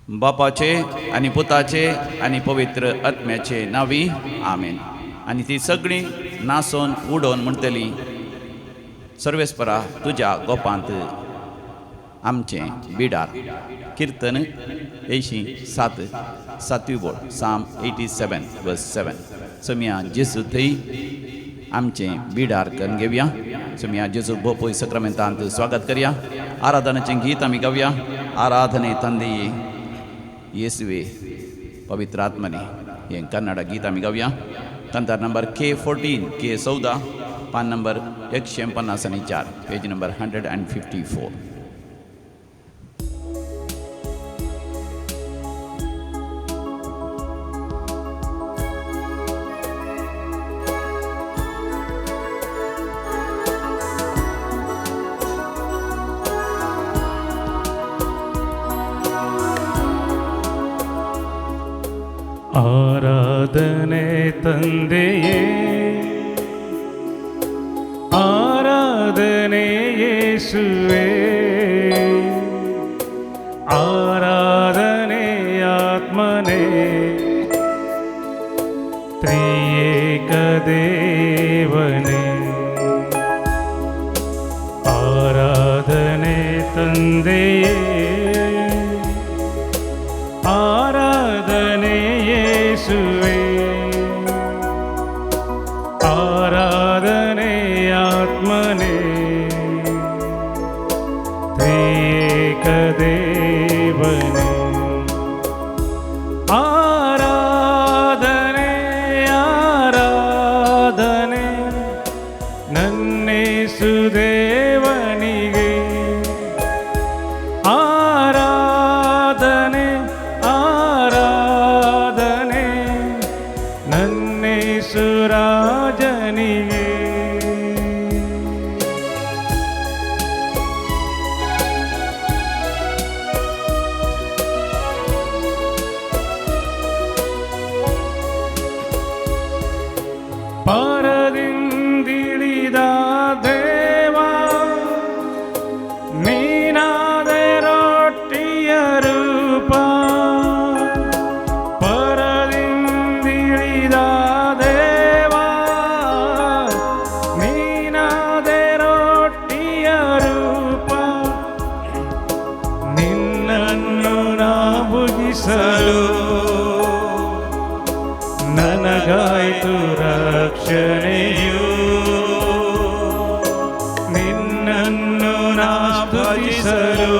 बापाचे आनी पुताचे आनी पवित्र आत्म्याचे नांवी आमेन. आनी ती सगळीं नासोन उडोवन म्हणटली, सर्वेस्परा तुज्या गोपांत आमचें बिडार. किर्तन 87 सातवी बोळ, साम 87 वर्स 7. सोमया जेजू थंय आमचें बिडार करून घेवया. सोमया जेजू बोपोय सक्रामेंतांत स्वागत करया. आराधनाचें गीत आमी गावया. आराधने तंदे येसुवे पवित्र आत्मने हें कन्नड गीत आमी गावया. कंतार नंबर K14 K14, पान नंबर 154, पेज नंबर 154. ಆರಾಧನೆ ತಂದೆಯೇ, ಆರಾಧನೆ ಯೇಸುವೇ, ಆರಾಧನೆ ಆತ್ಮನೇ, ತ್ರಿಯೇಕ ದೇವನೇ. ಆರಾಧನೆ ತಂದೆಯೇ, ಆರಾಧನೆ ಯೇಸುವೇ, ಆರಾಧನೆ ಆತ್ಮನೇ, ತ್ರಿಯೇಕ ದೇವನೇ. ಆರಾಧನೆ ಆರಾಧನೆ ನನ್ನೇಸು ದೇವನಿಗೆ, ಆರಾಧನೆ ಆರಾಧನೆ ನನ್ನೇಸು ರಾಜನಿಗೆ. ಪರದಿಂದಿಳಿದ ದೇವ ನೀನಾದೆ ರೊಟ್ಟಿಯ ರೂಪ, ಪರದಿಂದಿಳಿದ ದೇವ ನೀನಾದೆ ರೊಟ್ಟಿಯ ರೂಪ, ನಿನ್ನನ್ನು ನಾ ಭುಜಿಸಲು ನನಗಾಯ್ತು ರಕ್ಷಣೆಯು, ನಿನ್ನನ್ನು ನಾ ಸ್ತುತಿಸಲು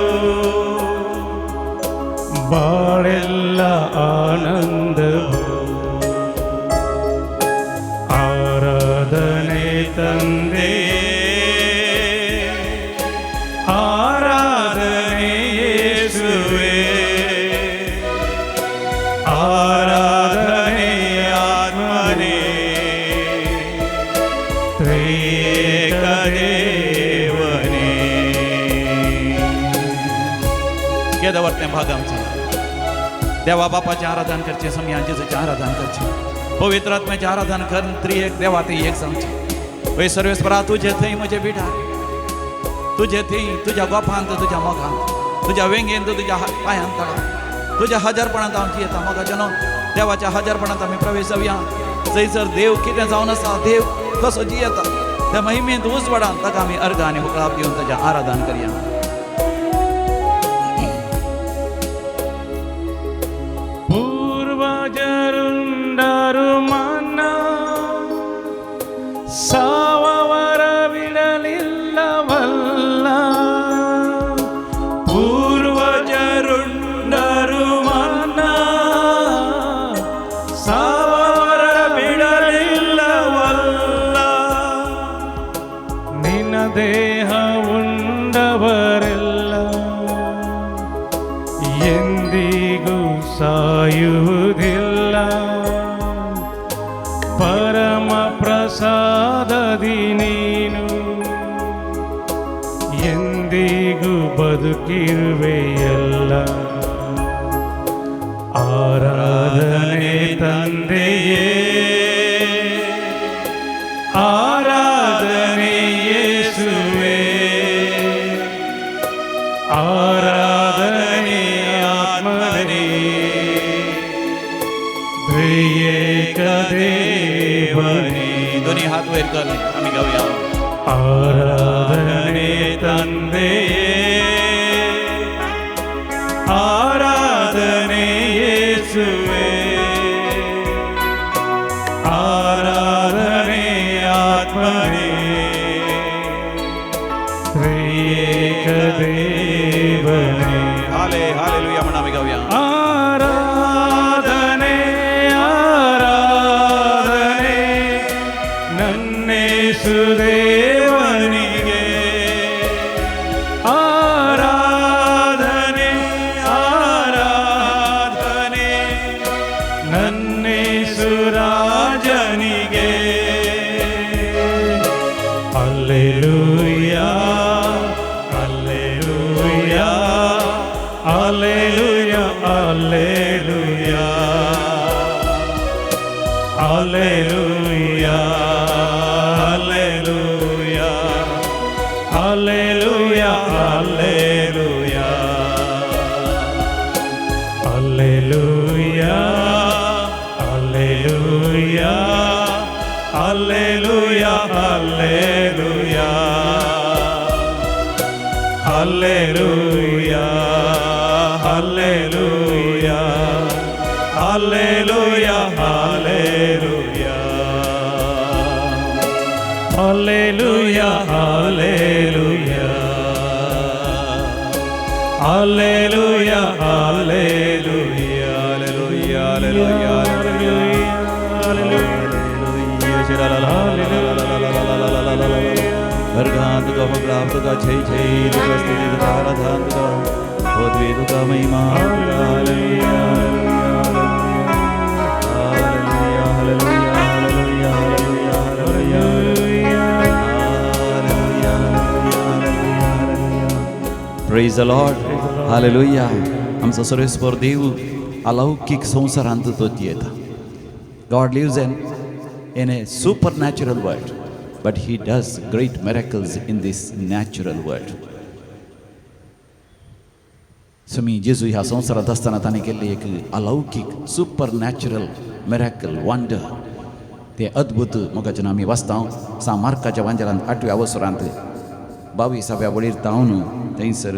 ಬಾಳೆಲ್ಲ ಆನಂದವು. ಆರಾಧನೆ ತಂದೆ, ಆರಾಧನೆ ಯೇಸುವೇ, ಆರಾಧನೆ ಆತ್ಮನೇ, ತ್ರಿಯೇಕ ದೇವನೇ. केदवर्तें भाग आमचें देवा बापाचें आराधन करचें, समया जेजूचें आराधन करचें, पवित्र आत्म्याचें आराधन करून त्रिएक देवा थंय एक जावचें. वय सर्वेस्परा तुजे थंय म्हजें बिडार, तुजे थंय तुज्या गोपांत, तुज्या मोगांत, तुज्या वेंगेंत, तुज्या पांयांत तळा, तुज्या हजारपणांत हांव जियेता. मोगाचें न्हू देवाच्या हजारपणांत आमी प्रवेश जावया. जंयसर देव कितें जावन आसा, देव कसो जियेता त्या महिमेंत उजवाडान ताका आमी अर्घ आनी हुकळाप दिवन ताजें आराधन करया. ಪೂರ್ವಜರುಂಡರು ಮನ್ನ ಸಾವವರ ಬಿಡಲಿಲ್ಲವಲ್ಲ, ಪೂರ್ವಜರುಂಡರು ಮನ್ನ ಸಾವವರ ಬಿಡಲಿಲ್ಲವಲ್ಲ, ನಿನ್ನ ದೇಹ ಉಂಡವರೆಲ್ಲ ಎಂದಿಗೂ ಸಾಯುವುದಿಲ್ಲ, ಪರಮ ಪ್ರಸಾದದಿ ನೀನು ಎಂದಿಗೂ ಬದುಕಿರುವೆಯಲ್ಲ. ಆರಾಧನೆ ತಂದೆಯೇ, ಆರಾಧನೆ ಯೇಸುವೇ, ಆರಾಧನೆ ಆತ್ಮನೇ, देवने. दोन्ही हात वयर कर, आमी गावया. आराधने ತಂದೆಯೇ, ಆರಾಧನೆ ಯೇಸುವೆ, ಆರಾಧನೆ ಆತ್ಮನೇ, ತ್ರಿಯೇಕ ದೇವನೇ. हाले हालेलुया म्हणून आमी गावया. ಆರಾಧನೆ ಆರಾಧನೆ ನನ್ನೇಸು ದೇವನಿಗೆ, ಆರಾಧನೆ ಆರಾಧನೆ ನನ್ನೇಸು ರಾಜನಿಗೆ. Alleluia alleluia alleluia alleluia alleluia alleluia alleluia alleluia alleluia alleluia alleluia alleluia alleluia alleluia alleluia alleluia alleluia alleluia alleluia alleluia hallelujah hallelujah अर्घां तुका होगळाप तुका जय जय तुका स्तुती तुका आराधन तुका पदवी तुका महिमा तुका. Hallelujah hallelujah hallelujah hallelujah hallelujah hallelujah hallelujah. Praise the Lord. Hallelujah. आमचो सर्वेस्पर देव अलौकीक संवसारांत तो येता. God lives in a supernatural world, but He does great miracles in this natural world. समी जेजू ह्या संवसारांत आसतना ताणें केल्ली एक अलौकीक सुपर नॅचरल मिराकल वंडर, तें अद्भुत मोगाचें आमी वाचता सा मार्काच्या वांजेलांत 8व्या वसरांत 22व्या वळीर तावन थंयसर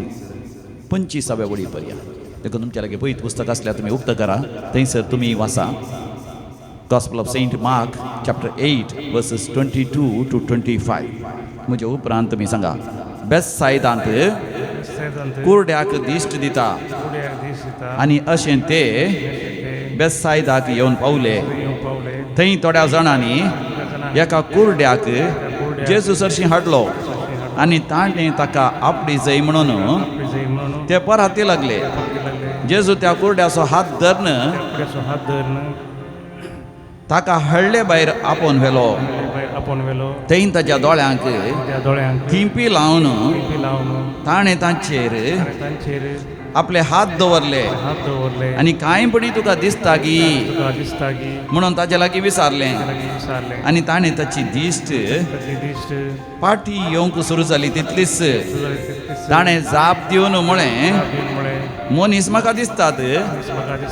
25व्या वळी पर्यंत. देखून तुमच्या लागीं पयत पुस्तक आसल्यार तुमी उक्त करा, थंयसर तुमी वाचा. Gospel of Saint Mark chapter 8 verses 22 to 25. म्हजे उपरांत तुमी सांगा. बेतसायदांत कुरड्याक दिश्ट दिता आनी अशें ते बेतसायदाक येवन पावले. थंय थोड्या जाणांनी एका कुरड्याक जेजू सरशीं हाडलो आनी ताणें ताका आपली जय म्हणून ते पराती लागले. जेजू त्या कुरड्याचो हात धरून ताका हळ्ळे भायर आपोवन व्हेलो. थंय ताच्या दोळ्यांक थिंपी लावन ताणें तांचेर आपले हात दवरले आनी कांय पणी तुका दिसता की म्हणून ताच्या लागीं विचारलें आनी ताणें ताची दिश्ट पाटी येवंक सुरू जाली तितलीच. ताणें जाप दिवन म्हळें, मनीस म्हाका दिसतात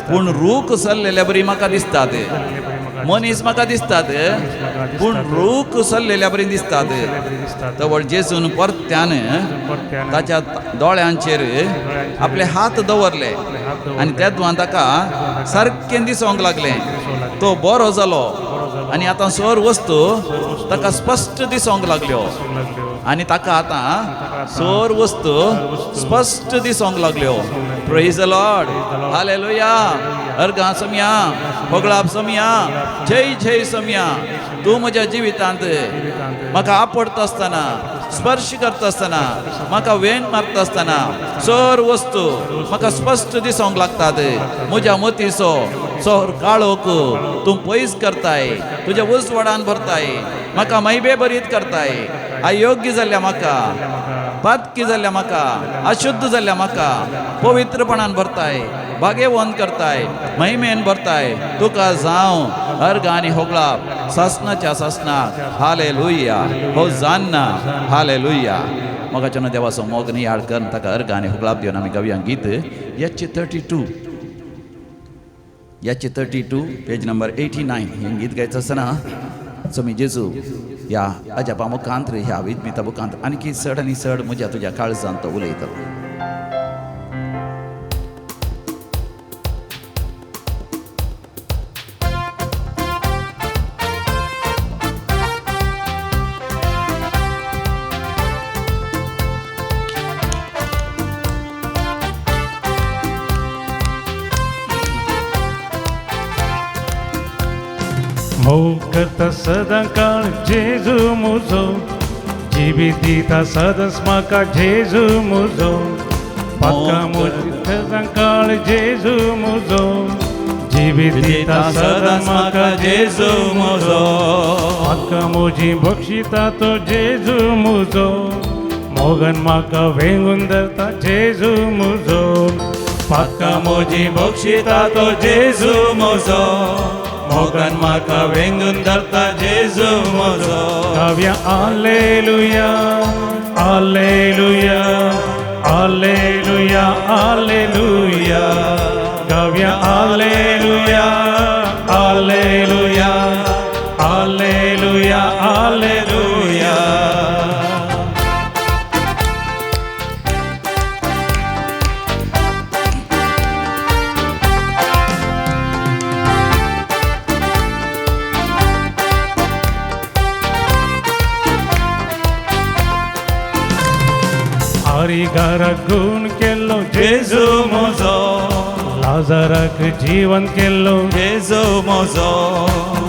पूण रूख सरलेल्या बरी म्हाका दिसतात. मनीस म्हाका दिसतात पूण रूख सरलेल्या बरी दिसतात. तवळ जेजून परत्यान ताच्या दोळ्यांचेर आपले हात दवरले आनी तेदवान ताका सारकें दिसूंक लागलें. तो बरो जालो आनी आतां सर वस्तू ताका स्पश्ट दिसूंक लागल्यो आनी ताका आतां सर वस्तू स्पश्ट दिसूंक लागल्यो. Praise the Lord. Hallelujah. अर्घां समया, होगळाप समया, जय जय समया. तूं म्हज्या जिवितांत म्हाका आपडता आसतना, स्पर्श करता आसतना, म्हाका वेंग मारता आसतना सर वस्तू म्हाका स्पश्ट दिसूंक लागतात. म्हज्या मतीचो सर काळोख तूं पयस करताय, तुज्या उजवाडान भरताय, म्हाका मैबे बरीत करताय. अयोग्य जाल्ल्या म्हाका, पातकी जाल्ल्या म्हाका, अशुद्ध जाल्ल्या म्हाका पवित्रपणान भरताय, भागेवंत करताय, महिमेन भरताय. तुका जावं अर्घ आनी होगळाप सासनाच्या सासनाक. हालेलुया. हो जान्ना. हालेलुया. मोगाच्यान देवाचो मोग नियाळ करून ताका अर्घ आनी होगळाप दिवन आमी गावया गीत एच 32. याचे 32 पेज नंबर 89 हें गीत गायचो आसतना सोमी जेजू ह्या अजापा मुखांत ह्या विज्मिता मुखांत आणखी चड आनी चड म्हज्या तुज्या काळजांत तो उलयतलो. मोग सदां काळ जेजू म्हजो, जिवीत दिता सदांच म्हाका जेजू म्हजो, पातकां म्हजी सदां काळ जेजू म्हजो, जिवीत दिता सदांच म्हाका जेजू म्हजो, पातकां म्हजी बक्षिता तो जेजू म्हजो, मोगन म्हाका वेंगून धरता जेजू म्हजो, पातकां म्हजी बक्षिता तो जेजू म्हजो, मोगन म्हाका वेंगून धरता जेजू म्हजो. गावया आलेलुया आलेलुया आलेलुया आलेलुया, गावया आलेलुया आलेलुया आलेलुया आलेलुया. हरिगाराक गुण केल्लो जेजू म्हजो, लाजाराक जीवन केल्लो जेजू म्हजो,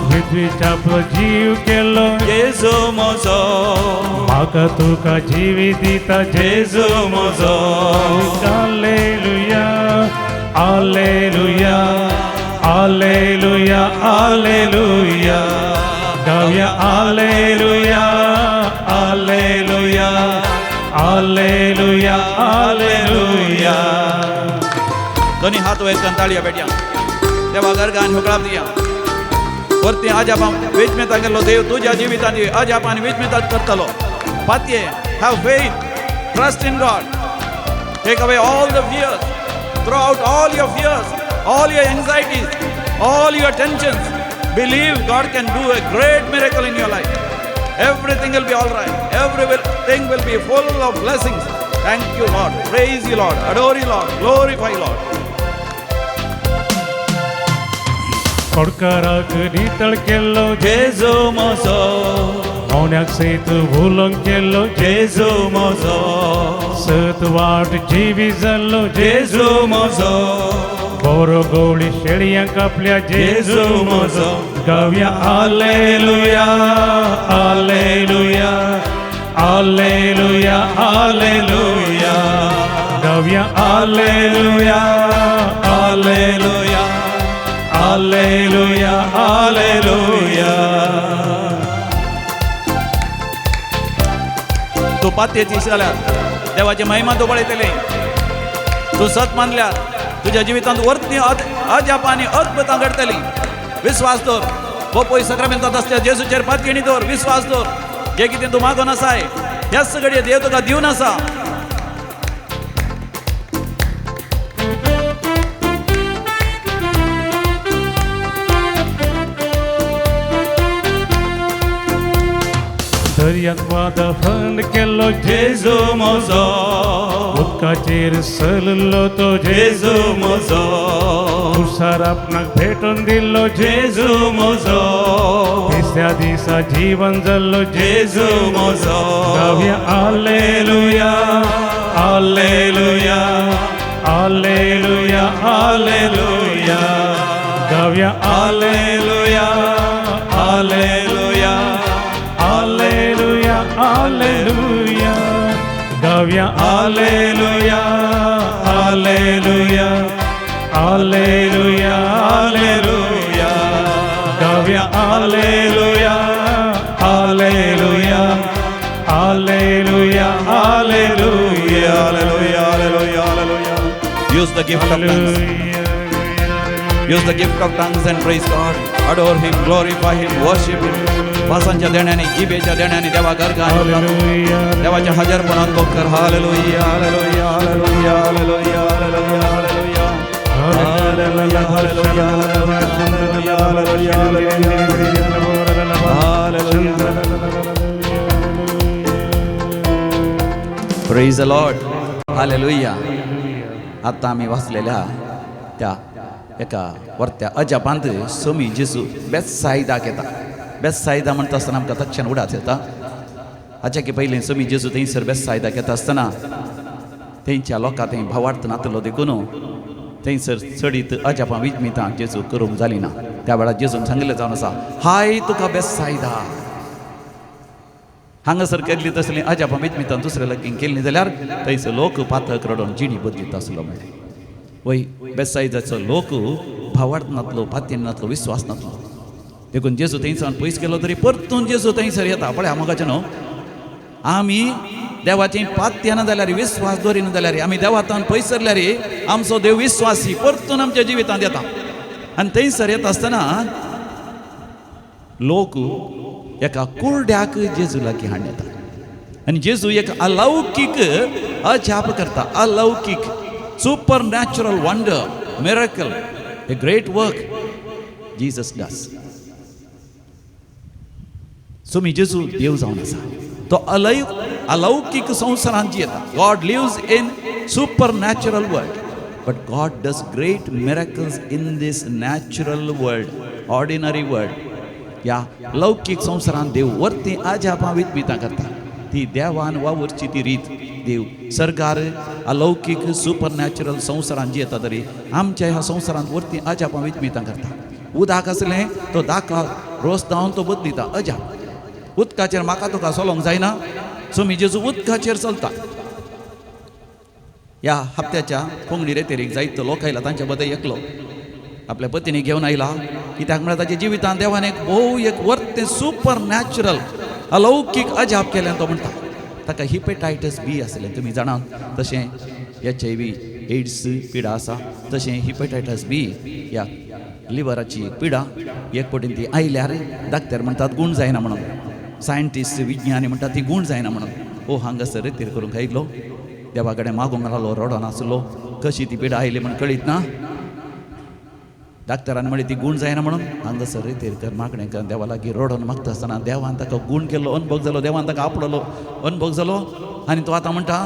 पृथ्वीच्या आपलो जीव केल्लो जेजू म्हजो, म्हाका तुका जिवी दिता जेजू म्हजो. आलेलुया आलेलुया आलेलुया आलेलुया, गावया आलेलुया आलेलुया आलेलुया आलेलुया. दोन्ही हात वयर करून ताळया पेटया देवा गर्गान हुकळाप दिया. वरती अजापां विस्मिता केल्लो देव तुज्या जिवितांत अजापान विस्मितात करतलो. पातये, have faith, trust in God, take away all the fears, throw out all your fears, all your anxieties, all your tensions. Believe God can do a great miracle in your life. Everything will be all right. Everything will be full of blessings. Thank you, Lord. Praise you, Lord. Adore you, Lord. Glorify you, Lord. कोडकाराक नितळ केल्लो जेजू म्हजो, मोन्याक सयत उलोवंक केल्लो जेजू म्हजो, सत वाट जिवी जाल्लो जेजू म्हजो, बरो गवळी शेळयांक आपल्या जेजू म्हजो. गावया आलेलुया आलेलुया आलेलुया आलेलुया, गावया आलेलुया आलेलुया आलेलुया आलेलुया. तूं पातयेची जाल्यार देवाची महिमा तूं पळयतली. तूं सत मानल्यार तुज्या जिवितांत वरती अजापां आनी अद्भुतां घडटलीं. विस्वास दवर. बोपोय सक्रामेंतांत आसल्या जेजूचेर पातयेणी दवर, विस्वास दवर. जे कितें तूं मागून आसाय ह्याच घडये देव तुका दिवन आसा. दर्यांत वादळ थंड केल्लो जेजू म्हजो, उदकाचेर सल्लो तो जेजू म्हजो, कुर्सार आपणाक भेटून दिल्लो जेजू म्हजो, तिसऱ्या दिसा जीवन जाल्लो जेजू म्हजो. गावया आलेलुया आलेलुया आलेलुया आलेलुया, गावया आलेलुया आलेलुया आलेलुया आलेलुया, गावया आलेलुया आलेलुया आलेलुया आलेलुया, गावया आलेलुया आलेलुया आलेलुया आलेलुया hallelujah hallelujah hallelujah. Use the gift of tongues. Use the gift of tongues and praise God. Adore Him, glorify Him, worship Him. भासांच्या देण्याने, जिभेच्या देण्याने देवा गर्गान देवाच्या हजरपणात अनुभव कर. Hallelujah hallelujah hallelujah hallelujah hallelujah hallelujah hallelujah hallelujah. Hallelujah, hallelujah. Praise the Lord. Hallelujah. आतां आमी वाचलेल्या त्या एका वर्त्या अजापांत सोमी जेजू बेसायदाक येता. बेसायदा म्हणटा आसतना आमकां तक्षण उडास येता. हाच्या की पयलीं सोमी जेजू थंयसर बेसायदाक येता आसतना थंयच्या लोकां थंय भावार्थ नातलो देखून थंयसर चडीत अजापां विजमितां जेजू करूंक जाली ना. त्या वेळार जेजून सांगिल्लें जावन आसा, हाय तुका बेसायदा. हांगासर केल्ली तसली अजापां विजमितां दुसऱ्या लागीं केल्ली जाल्यार थंयसर लोक पातक रडोवन जिणी बदलीत आसलो म्हणलें. वय बेसायदाचो लोक भावार्थ नातलो, पातयेन नातलो, विस्वास नातलो. देखून जेजू थंयसान पयस गेलो तरी परतून जेजू थंयसर येता. पळय मोगाचें न्हू, आमी देवाची पातयेना जाल्यार, विस्वास दवरिना जाल्यार, आमी देवातान पयस सरल्यार आमचो देव विस्वासी परतून आमच्या जिवितांत येता. आनी थंयसर येता आसतना लोक एका कुर्ड्याक जेजू लागीं हाडून येता आनी जेजू एक अलौकीक अजाप करता. अलौकीक supernatural wonder, miracle, a great work Jesus does. Somi जेजू देव जावन आसा. तो अलौकीक संवसारांत जियेता. God lives in supernatural world, but God does great miracles in this natural world, ordinary world. ह्या लौकीक संवसारांत देव वरती अजापां वितमितां करता. ती देवान वावुरची ती रीत. देव सरकार अलौकीक सुपर नॅचरल संवसारांत जियेता तरी आमच्या ह्या संवसारांत वरती अजापां वितमितां करता. उदक आसलें तो दाखा रोस धांवन तो बदलिता अजाप. उदकाचेर म्हाका तुका चलोवंक जायना, सोमी जेजू उदकाचेर चलता. ह्या हप्त्याच्या कोंकणी रेतेरीक जायतो लोक आयला. तांच्या बद्दल एकलो आपल्या पतीनी घेवन आयला. कित्याक म्हळ्यार ताच्या जिवितांत देवान एक भोव एक वर्तें सुपर नॅचरल अलौकीक अजाप केलें. तो म्हणटा ताका हिपेटायटस बी आसलें. तुमी जाणात तशें HIV AIDS पिडा आसा, तशें हिपेटायटस बी ह्या लिवराची एक पिडा. एक पटीन ती आयल्यार डाक्टर म्हणटात गूण जायना म्हणून, सायंटिस्ट विज्ञानी म्हणटात ती गूण जायना म्हणून. ओ हांगासर रेतीर करूंक आयलो, देवा कडेन मागूंक लागलो, रडोन आसलो. कशी ती पिडा आयली म्हण कळीत ना. डाक्टरान म्हळें ती गूण जायना म्हणून. हांगासर रेतीर कर मागणें कर देवा लागीं रडोन मागता आसतना देवान ताका गूण केलो, अनुभव जालो. देवान ताका आपडलो, अनुभव जालो. आनी तो आतां म्हणटा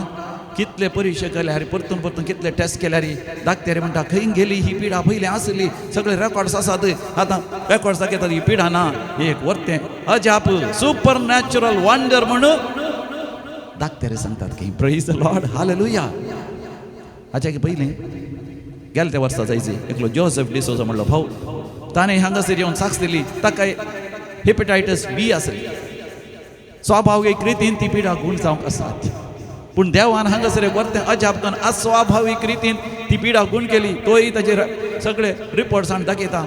कितले परिक्षा केल्यार, परतून परतून कितले टेस्ट केल्यार डाक्टर म्हणटा खंय गेली ही पिडा, पयलीं आसली, सगळे रेकॉर्ड्स आसात, आतां रेकॉर्ड्स दाखयतात ही पिडा ना. एक वर्तें अजाप सुपर नॅचरल वंडर म्हणून डाक्टर सांगतात की. Praise the Lord, hallelujah. हाच्या की पयलीं गेले त्या वर्सा जायचे एकलो जोसेफ डिसोजा म्हणलो भाऊ, ताणें हांगासर येवन साक्ष दिली. ताका हिपेटायटस बी आसली. स्वाभावीक रितीन ती पिडा गूण जावंक आसात, पूण देवान हांगासर एक वर्तें अजाप करून अस्वाभावीक रितीन ती पिडा गूण केली. तोय ताजे सगळे रिपोर्ट्स हाडून दाखयता.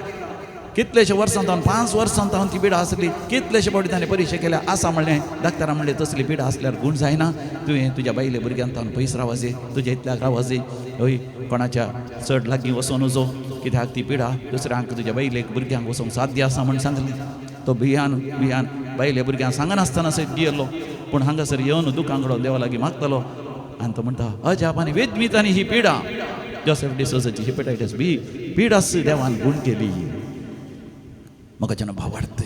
कितलेशे वर्सां जावन, 5 वर्सां जावन ती पिडा आसली. कितलेशे फावटी ताणें परिक्षा केल्या आसा म्हणलें. डाक्टरान म्हणलें तसली पिडा आसल्यार गूण जायना, तुवें तुज्या बायले भुरग्यान तावन पयस रावाजे, तुज्या इतल्याक रावाजे, हय कोणाच्या चड लागीं वचों नजो, कित्याक ती पिडा दुसऱ्यांक तुज्या बायलेक भुरग्यांक वचोंक साध्य आसा म्हण सांगलें. तो भियान भियान बायले भुरग्यांक सांगनासतना सयत गियल्लो. पूण हांगासर येवन दुकान कडून देवा लागीं मागतलो आनी तो म्हणटा अजाप आनी वेदमीत आनी ही पिडा जोसेफ डिसोजाची हिपेटायटस बी पिडा देवान गूण केली. म्हाका भावार्थ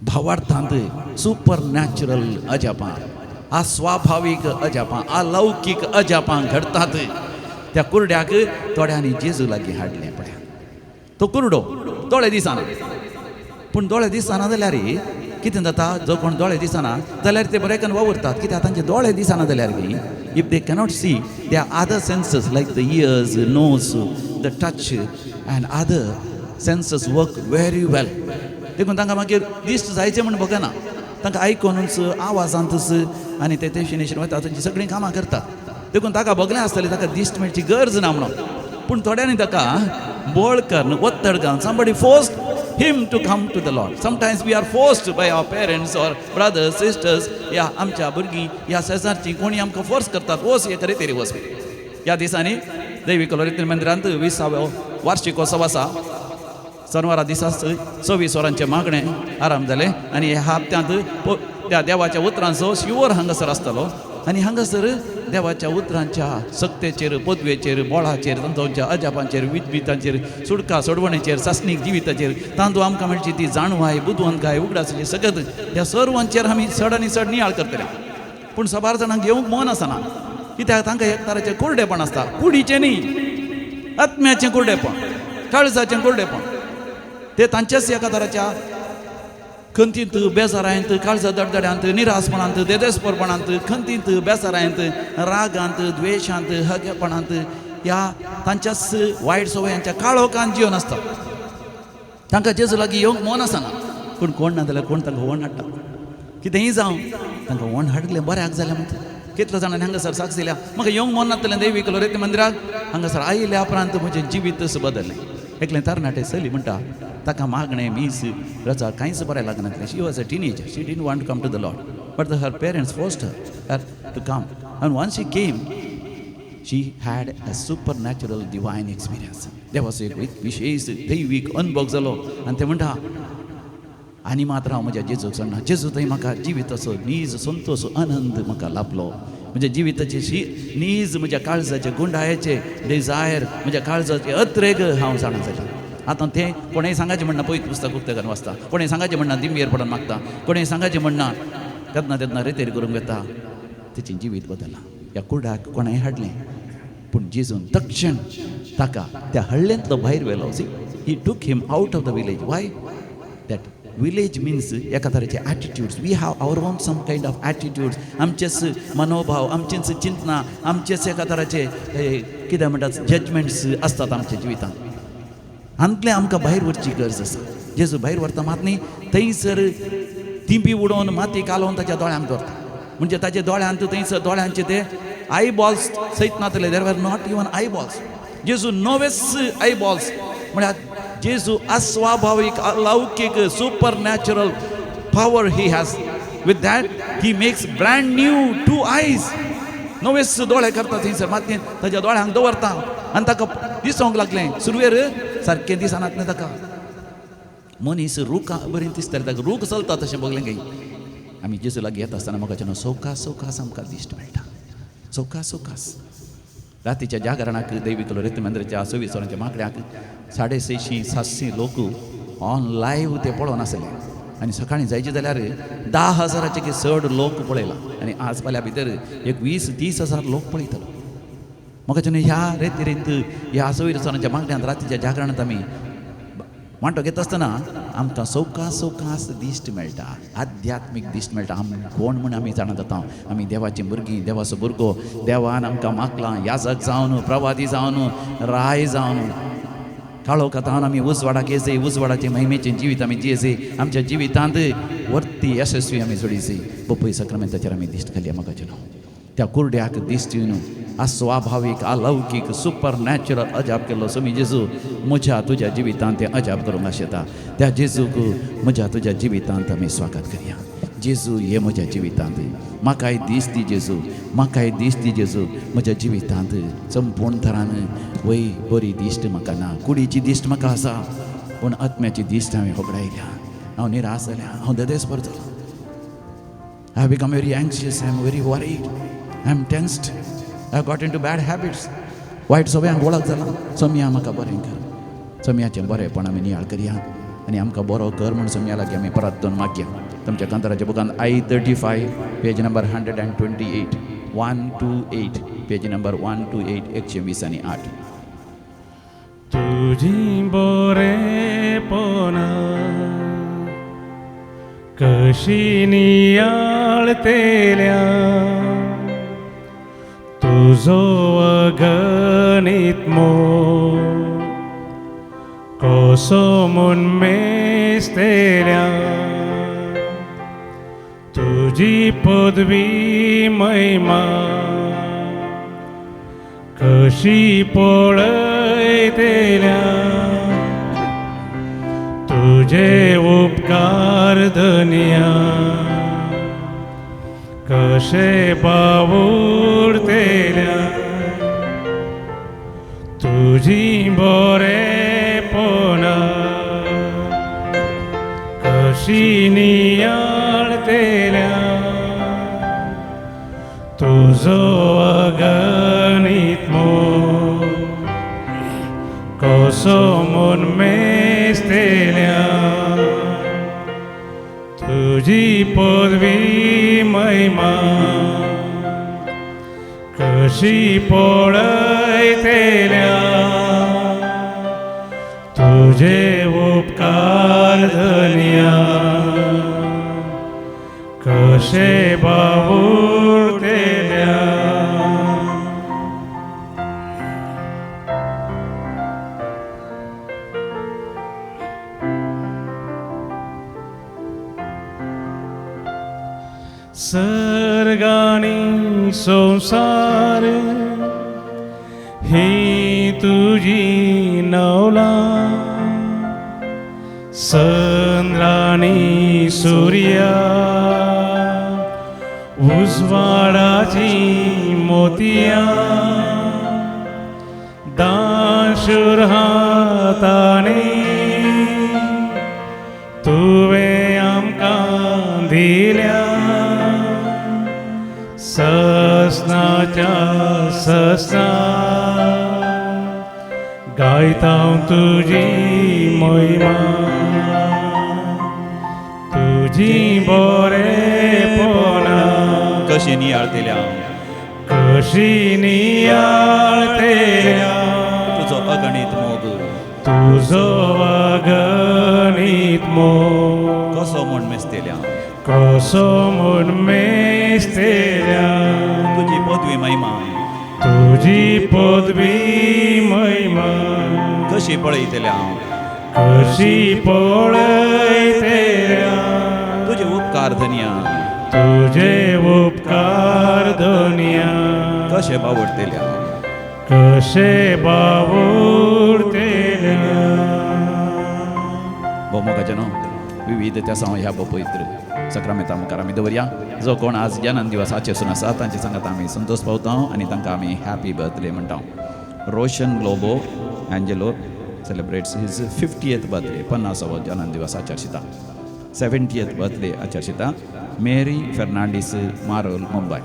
भावार्थांत सुपर नॅचरल अजापां, अस्वाभावीक अजापां, अलौकीक अजापां घडतात. त्या कुर्ड्याक थोड्यांनी जेजू लागीं हाडलें. पळया तो कुर्डो दोळे दिसना, पूण दोळे दिसना जाल्यार कितें जाता, जो कोण दोळे दिसना जाल्यार ते बरें करून वावुरतात. कित्याक तांचे दोळे दिसना जाल्यार न्ही, if they cannot see they other senses like the ears, nose, the touch and other senses work very well. देखून तांकां मागीर दिश्ट जायचें म्हूण बगना, तांकां आयकोनूच आवाजांतूच आनी ते तेशेन वता, तांची सगळीं कामां करतात. देखून ताका बगलें आसतलें, ताका दिश्ट मेळची गरज ना म्हणून. पूण थोड्यांनी ताका बळ करून ओत्तड घालून somebody forced him to come to the Lord. Sometimes we are forced by our parents or brothers, sisters, या आमच्या भुरगीं ह्या शेजारचीं कोणी आमकां फोर्स करतात, वच हे करे तरी वच. ह्या दिसांनी दैवी कलोरीतील मंदिरांत 20व्यो वार्षिकोत्सव आसा. सनवारा दिसा 26 वरांचें मागणें आराम जालें आनी ह्या हप्त्यांत त्या देवाच्या उतरांचो शिवर हांगासर आसतलो. आनी हांगासर देवाच्या उतरांच्या सक्तेचेर, पदवेचेर, बोळाचेर, तांच्या अजापांचेर, विद्वितांचेर, सुडका सोडवणेचेर, सासणीक जिविताचेर तांदू आमकां मेळची ती जाणवाय, बुदवंतकाय, उगडासाची सगत ह्या सर्वांचेर आमी चड आनी चड नियाळ करतले. पूण साबार जाणांक घेवंक मन आसना, कित्याक तांकां एक तराचें कुरडेपण आसता. कुडीचें न्ही, आत्म्याचें कुरडेपण, काळजाचें कुरडेपण. ते तांच्याच एका तराच्या खंतींत, बेजारांत, काळजा दडदड्यांत, निरासपणांत, देदेसपरपणांत, खंतींत, बेजारांत, रागांत, द्वेशांत, हगेपणांत, ह्या तांच्याच वायट सवयांच्या काळोखान जिवन आसता. तांकां जेजू लागीं येवंक मन आसना, पूण कोण ना जाल्यार कोण तांकां व्हण हाडटा. कितेंय जावं तांकां व्हण हाडलें बऱ्याक जालें म्हणटा. कितल्या जाणांनी हांगासर साक्ष दिल्या, म्हाका येवंक मन नासतलें देवीक लोरेत मंदिराक, हांगासर आयिल्ल्या उपरांत म्हजें जिवीतच बदललें. एकलें तरणाटें चली म्हणटा, ताका मागणें, मीस, रजा कांयच बरें लागनासलें. She was a teenager, she didn't want to come to the Lord, but her parents forced her to come. And once she came, she had a supernatural divine experience. देवाचो एक विशेष दैवीक अनुभव जालो. आनी ते म्हणटा, आनी मात्र हांव म्हज्या जेजूक सोडना, जेजू थंय म्हाका जिविताचो नीज संतोष, आनंद म्हाका लाभलो. म्हज्या जिविताची शी नीज, म्हज्या काळजाचे गुंडायेचे डिजायर, म्हज्या काळजाचे अत्रेग हांव जाणा जालें. आतां तें कोणेय सांगाचें म्हणना पयत पुस्तक उक्तें करून वाचता, कोणेय सांगाचें म्हणना दिमयेर पडून मागता, कोणेय सांगाचें म्हणना तेन्ना तेन्ना रेतेर करूंक वता. तेचें जिवीत बदल्लां. ह्या कुडाक कोणेय हाडलें, पूण जेजून तक्षण ताका त्या हळ्ळेंतलो भायर व्हेलो. See, he took him out of the village. Why? That village means एका तरेचे attitudes. We have our own some kind of attitudes. आमचेच मनोभाव, आमचेच चिंतना, आमचेच एका तराचे कितें म्हणटात जजमेंट्स आसतात आमच्या जिवितांत. हातूंतलें आमकां भायर व्हरची गरज आसा. जेजू भायर व्हरता मात न्ही, थंयसर तिंबी उडोवन माती कालोवन ताच्या दोळ्यांक दवरता. म्हणजे ताच्या दोळ्यांत थंयसर दोळ्यांचे ते I balls सयत नातले. There were not even eyeballs. जेजू नवेच I balls म्हळ्यार जेजू अस्वाभावीक, अलौकीक, supernatural power he has. With that he makes brand new two eyes. नवेच दोळे करता थंयसर मातयेन ताच्या दोळ्यांक दवरता आनी ताका दिसोंक लागलें. सुरवेर सारकें दिसनातलें ताका. मनीस रुखा बरी दिसताले ताका, रूख चलता तशें बगलें गाय. आमी जेजू लागीं येता आसतना म्हाका सवकास सवकास आमकां दिश्ट मेळटा, सवकास सवकास. रातीच्या जागरणाक दैवीक लोरेत मंदिराच्या 26 वरांच्या माकड्याक 650 700 लोक ऑन लायव्ह ते पळोवन आसले. आनी सकाळीं जायचे जाल्यार 10,000 की चड लोक पळयला. आनी आज फाल्यां भितर एक 20-30 हजार लोक पळयतलो. म्हाका ह्या रेतीरींत ह्या 26 वरांच्या मागण्यांत रातीच्या जागरणांत आमी वांटो घेता आसतना आमकां सवकास सवकास दिश्ट मेळटा, आध्यात्मीक दिश्ट मेळटा. आमी कोण म्हूण आमी जाणा जाता. आमी देवाचीं भुरगीं, देवाचो भुरगो. देवान आमकां मागलां याजक जावन, प्रवादी जावन, राय जावन. काळोखांत आमी उजवाडाक येजे, उजवाडाचे महिमेचें जिवीत आमी जियेजे. आमच्या जिवितांत वर्ती यशस्वी आमी जोडीजे. बपय सक्रामेंताचेर आमी दिश्ट घालया. म्हाका त्या कुरड्याक दिश्ट येवन अस्वाभावीक, अलौकीक, सुपर नॅचरल अजाप केल्लो सोमी जेजू म्हज्या तुज्या जिवितांत तें अजाप करूंक आशेता. त्या जेजूक म्हज्या तुज्या जिवितांत आमी स्वागत करया. जेजू हे म्हज्या जिवितांत, म्हाकाय दीस दी जेजू, म्हाकाय दीस दी जेजू. म्हज्या जिवितांत संपूर्ण थरान वय बरी दिश्ट म्हाका ना, कुडीची दिश्ट म्हाका आसा, पूण आत्म्याची दिश्ट हांवें होगडायल्या. हांव निराश जाल्या, हांव देदेसपर जालां. I have become very anxious, I am very worried, I am tensed, I have got into bad habits. वायट सवयांक वळख जाला. सोमया म्हाका बरें कर. सोमयाचें बरेंपण आमी नियाळ करया आनी आमकां बरो कर म्हूण सोमया लागीं आमी परत दोन मागया. तुमच्या कांताराच्या बुकान I 35 page number 128, 128, page number 128, 128. तुजी बरेपणा कशी नियाळतेल्या, तुजो अगणीत मोग कसो म्हूण मेजतेल्या, तुजी पदवी महिमा कशी पळयतेल्या, तुजे उपकार धनया कशे बावुरतेल्या, तुजी बरेपणा कशी नियाळतेल्या, तुजो तुजो अगणीत मोग कसो म्हूण मेजतल्या तुजी पदवी महिमा कशी पळयतल्या तुजे उपकार धनया कशे बावुरतल्या. सर्गानी संसार ही तुजी नवला संद्राणी सूर्या उजवाडाची मोतिया दानशूर हाताने तुवें आमकां दिल्या ससनाच्या ससना गायता तुजी महिमा तुजी बरेपणा कशी नियाळतेल्या कशी नियाळतेल्या तुजो अगणीत मोग तुजो अगणीत मोग कसो म्हूण मेजतेल्या कसो म्हूण मेजतेल्या तुजी पदवी महिमा तुजी पदवी महिमा कशी पळयतल्या कशी पळयतल्या तुजे उपकार धनया तुजे उपकार धनया कशे बावडतेल्या कशे बावुरतेल्या. भोवमोगाचे न्हू विविध त्या ह्या पवित्र सक्रामेता मुखार आमी दवरया. जो कोण आज जनन दिवस आचेसून आसा तांचे सांगात आमी संतोष पावता आनी तांकां आमी हॅपी बर्थडे म्हणटा. Roshan Lobo Angelo celebrates his 50th birthday, 50वो जनन दिवस आचर्शिता. 70th birthday आचर्शिता मेरी फेर्नांडीस मारोल मुंबय.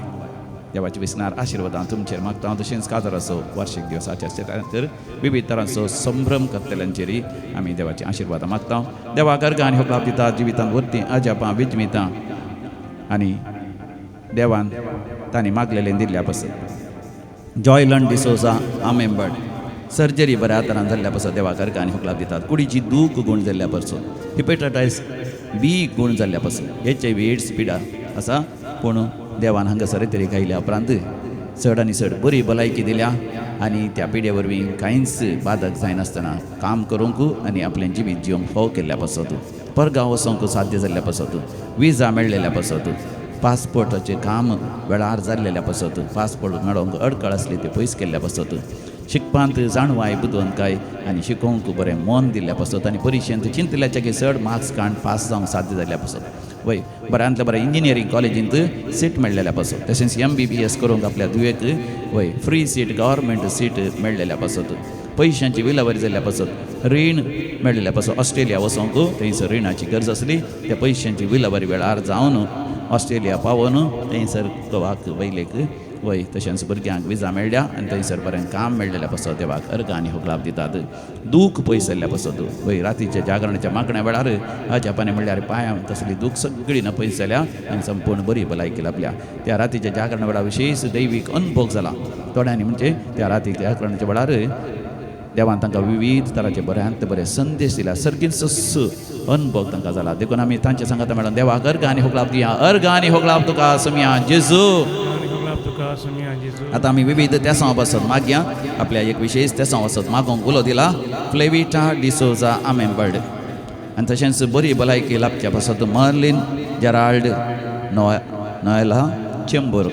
देवाचे विसनार आशिर्वादां तुमचेर मागता. तशेंच काजाराचो वार्षिक दिवस आचर्शिता तर विविध तरांचो संभ्रम करतल्यांचेरय आमी देवाची आशिर्वादां मागता. देवा गर्गां आनी होकलाप दिता जिवितांत वरतीं अजापां विजमितां आनी देवान तांणी मागलेलें दिल्ल्या पासत. जॉयलन डिसोजा आमेंबड सर्जरी बऱ्या तरान जाल्ल्या पासत देवा गर्गां आनी होकलाप दितात. कुडीची दूख गूण जाल्ल्या पासून हिपेटायटीस बी गूण जाल्ल्या पासून HIV AIDS पिडा आसा पूण देवान हांगासर तरी गायल्या उपरांत चड आनी चड बरी भलायकी दिल्या आनी त्या पिडे वरवीं कांयच बादक जायनासतना काम करूंक आनी आपलें जिवीत जिवंक फाव केल्ल्या पासत परगांव वचोंक साध्य जाल्ल्या पासत विजा मेळ्ळेल्या पासत पासपोर्टाचें काम वेळार जाल्लेल्या पासत पासपोर्ट मेळोवंक अडकळ आसली ती पयस केल्ल्या पासत शिकपांत जाणवाय बुदवंतकाय आनी शिकोवंक बरें मन दिल्ल्या पासत आनी परिक्षेंत चिंतल्याच्या चड मार्क्स काडून पास जावंक साध्य जाल्ल्या पासत वय बऱ्यांतल्या बरें इंजिनियरींग कॉलेजींत सीट मेळ्ळेल्या पासत तशेंच MBBS करूंक आपल्या धुवेक वय फ्री सीट गव्हर्मेंट सीट मेळ्ळेल्या पासत पयशांची विलावरी जाल्ल्या पासत रीण मेळ्ळेल्या पासत ऑस्ट्रेलिया वचोंक थंयसर रिणाची गरज आसली त्या पयशांची विलावरी वेळार जावन ऑस्ट्रेलिया पावोन थंयसर घोवाक वयलेक वय तशेंच भुरग्यांक विजा मेळ्ळ्या आनी थंयसर बरें काम मेळ्ळेल्या पासत देवाक अर्गां आनी होगलाप दितात. दूख पयस जाल्ल्या पासत वय रातीच्या जागरणाच्या मागण्या वेळार अजापाने म्हणल्यार पांयां तसली दूख सगळी ना पयस जाल्या आनी संपूर्ण बरी भलायकी लाभल्या. त्या रातीच्या जागरणा वेळार विशेष दैवीक अनुभव जाला थोड्यांनी म्हणजे त्या रातीच्या जागरणाच्या वेळार देवान तांकां विविध तरांचे बऱ्यांत बरे संदेश दिला सर्गींच अनुभव तांकां जाला. देखून आमी तांचे सांगाता मेळोन देवाक अर्गां आनी होगलाप दिया. अर्गां आनी होगलाप तुका समिया जेजू. आतां आमी विविध तेसांव पासत मागया आपल्या एक विशेष तेसांव पासत मागोवंक उलो दिला फ्लेविटा डिसोजा आमेंबर्ड आनी तशेंच बरी भलायकी लाभच्या पासत मर्लिन जेराल्ड नोयला चेंबूर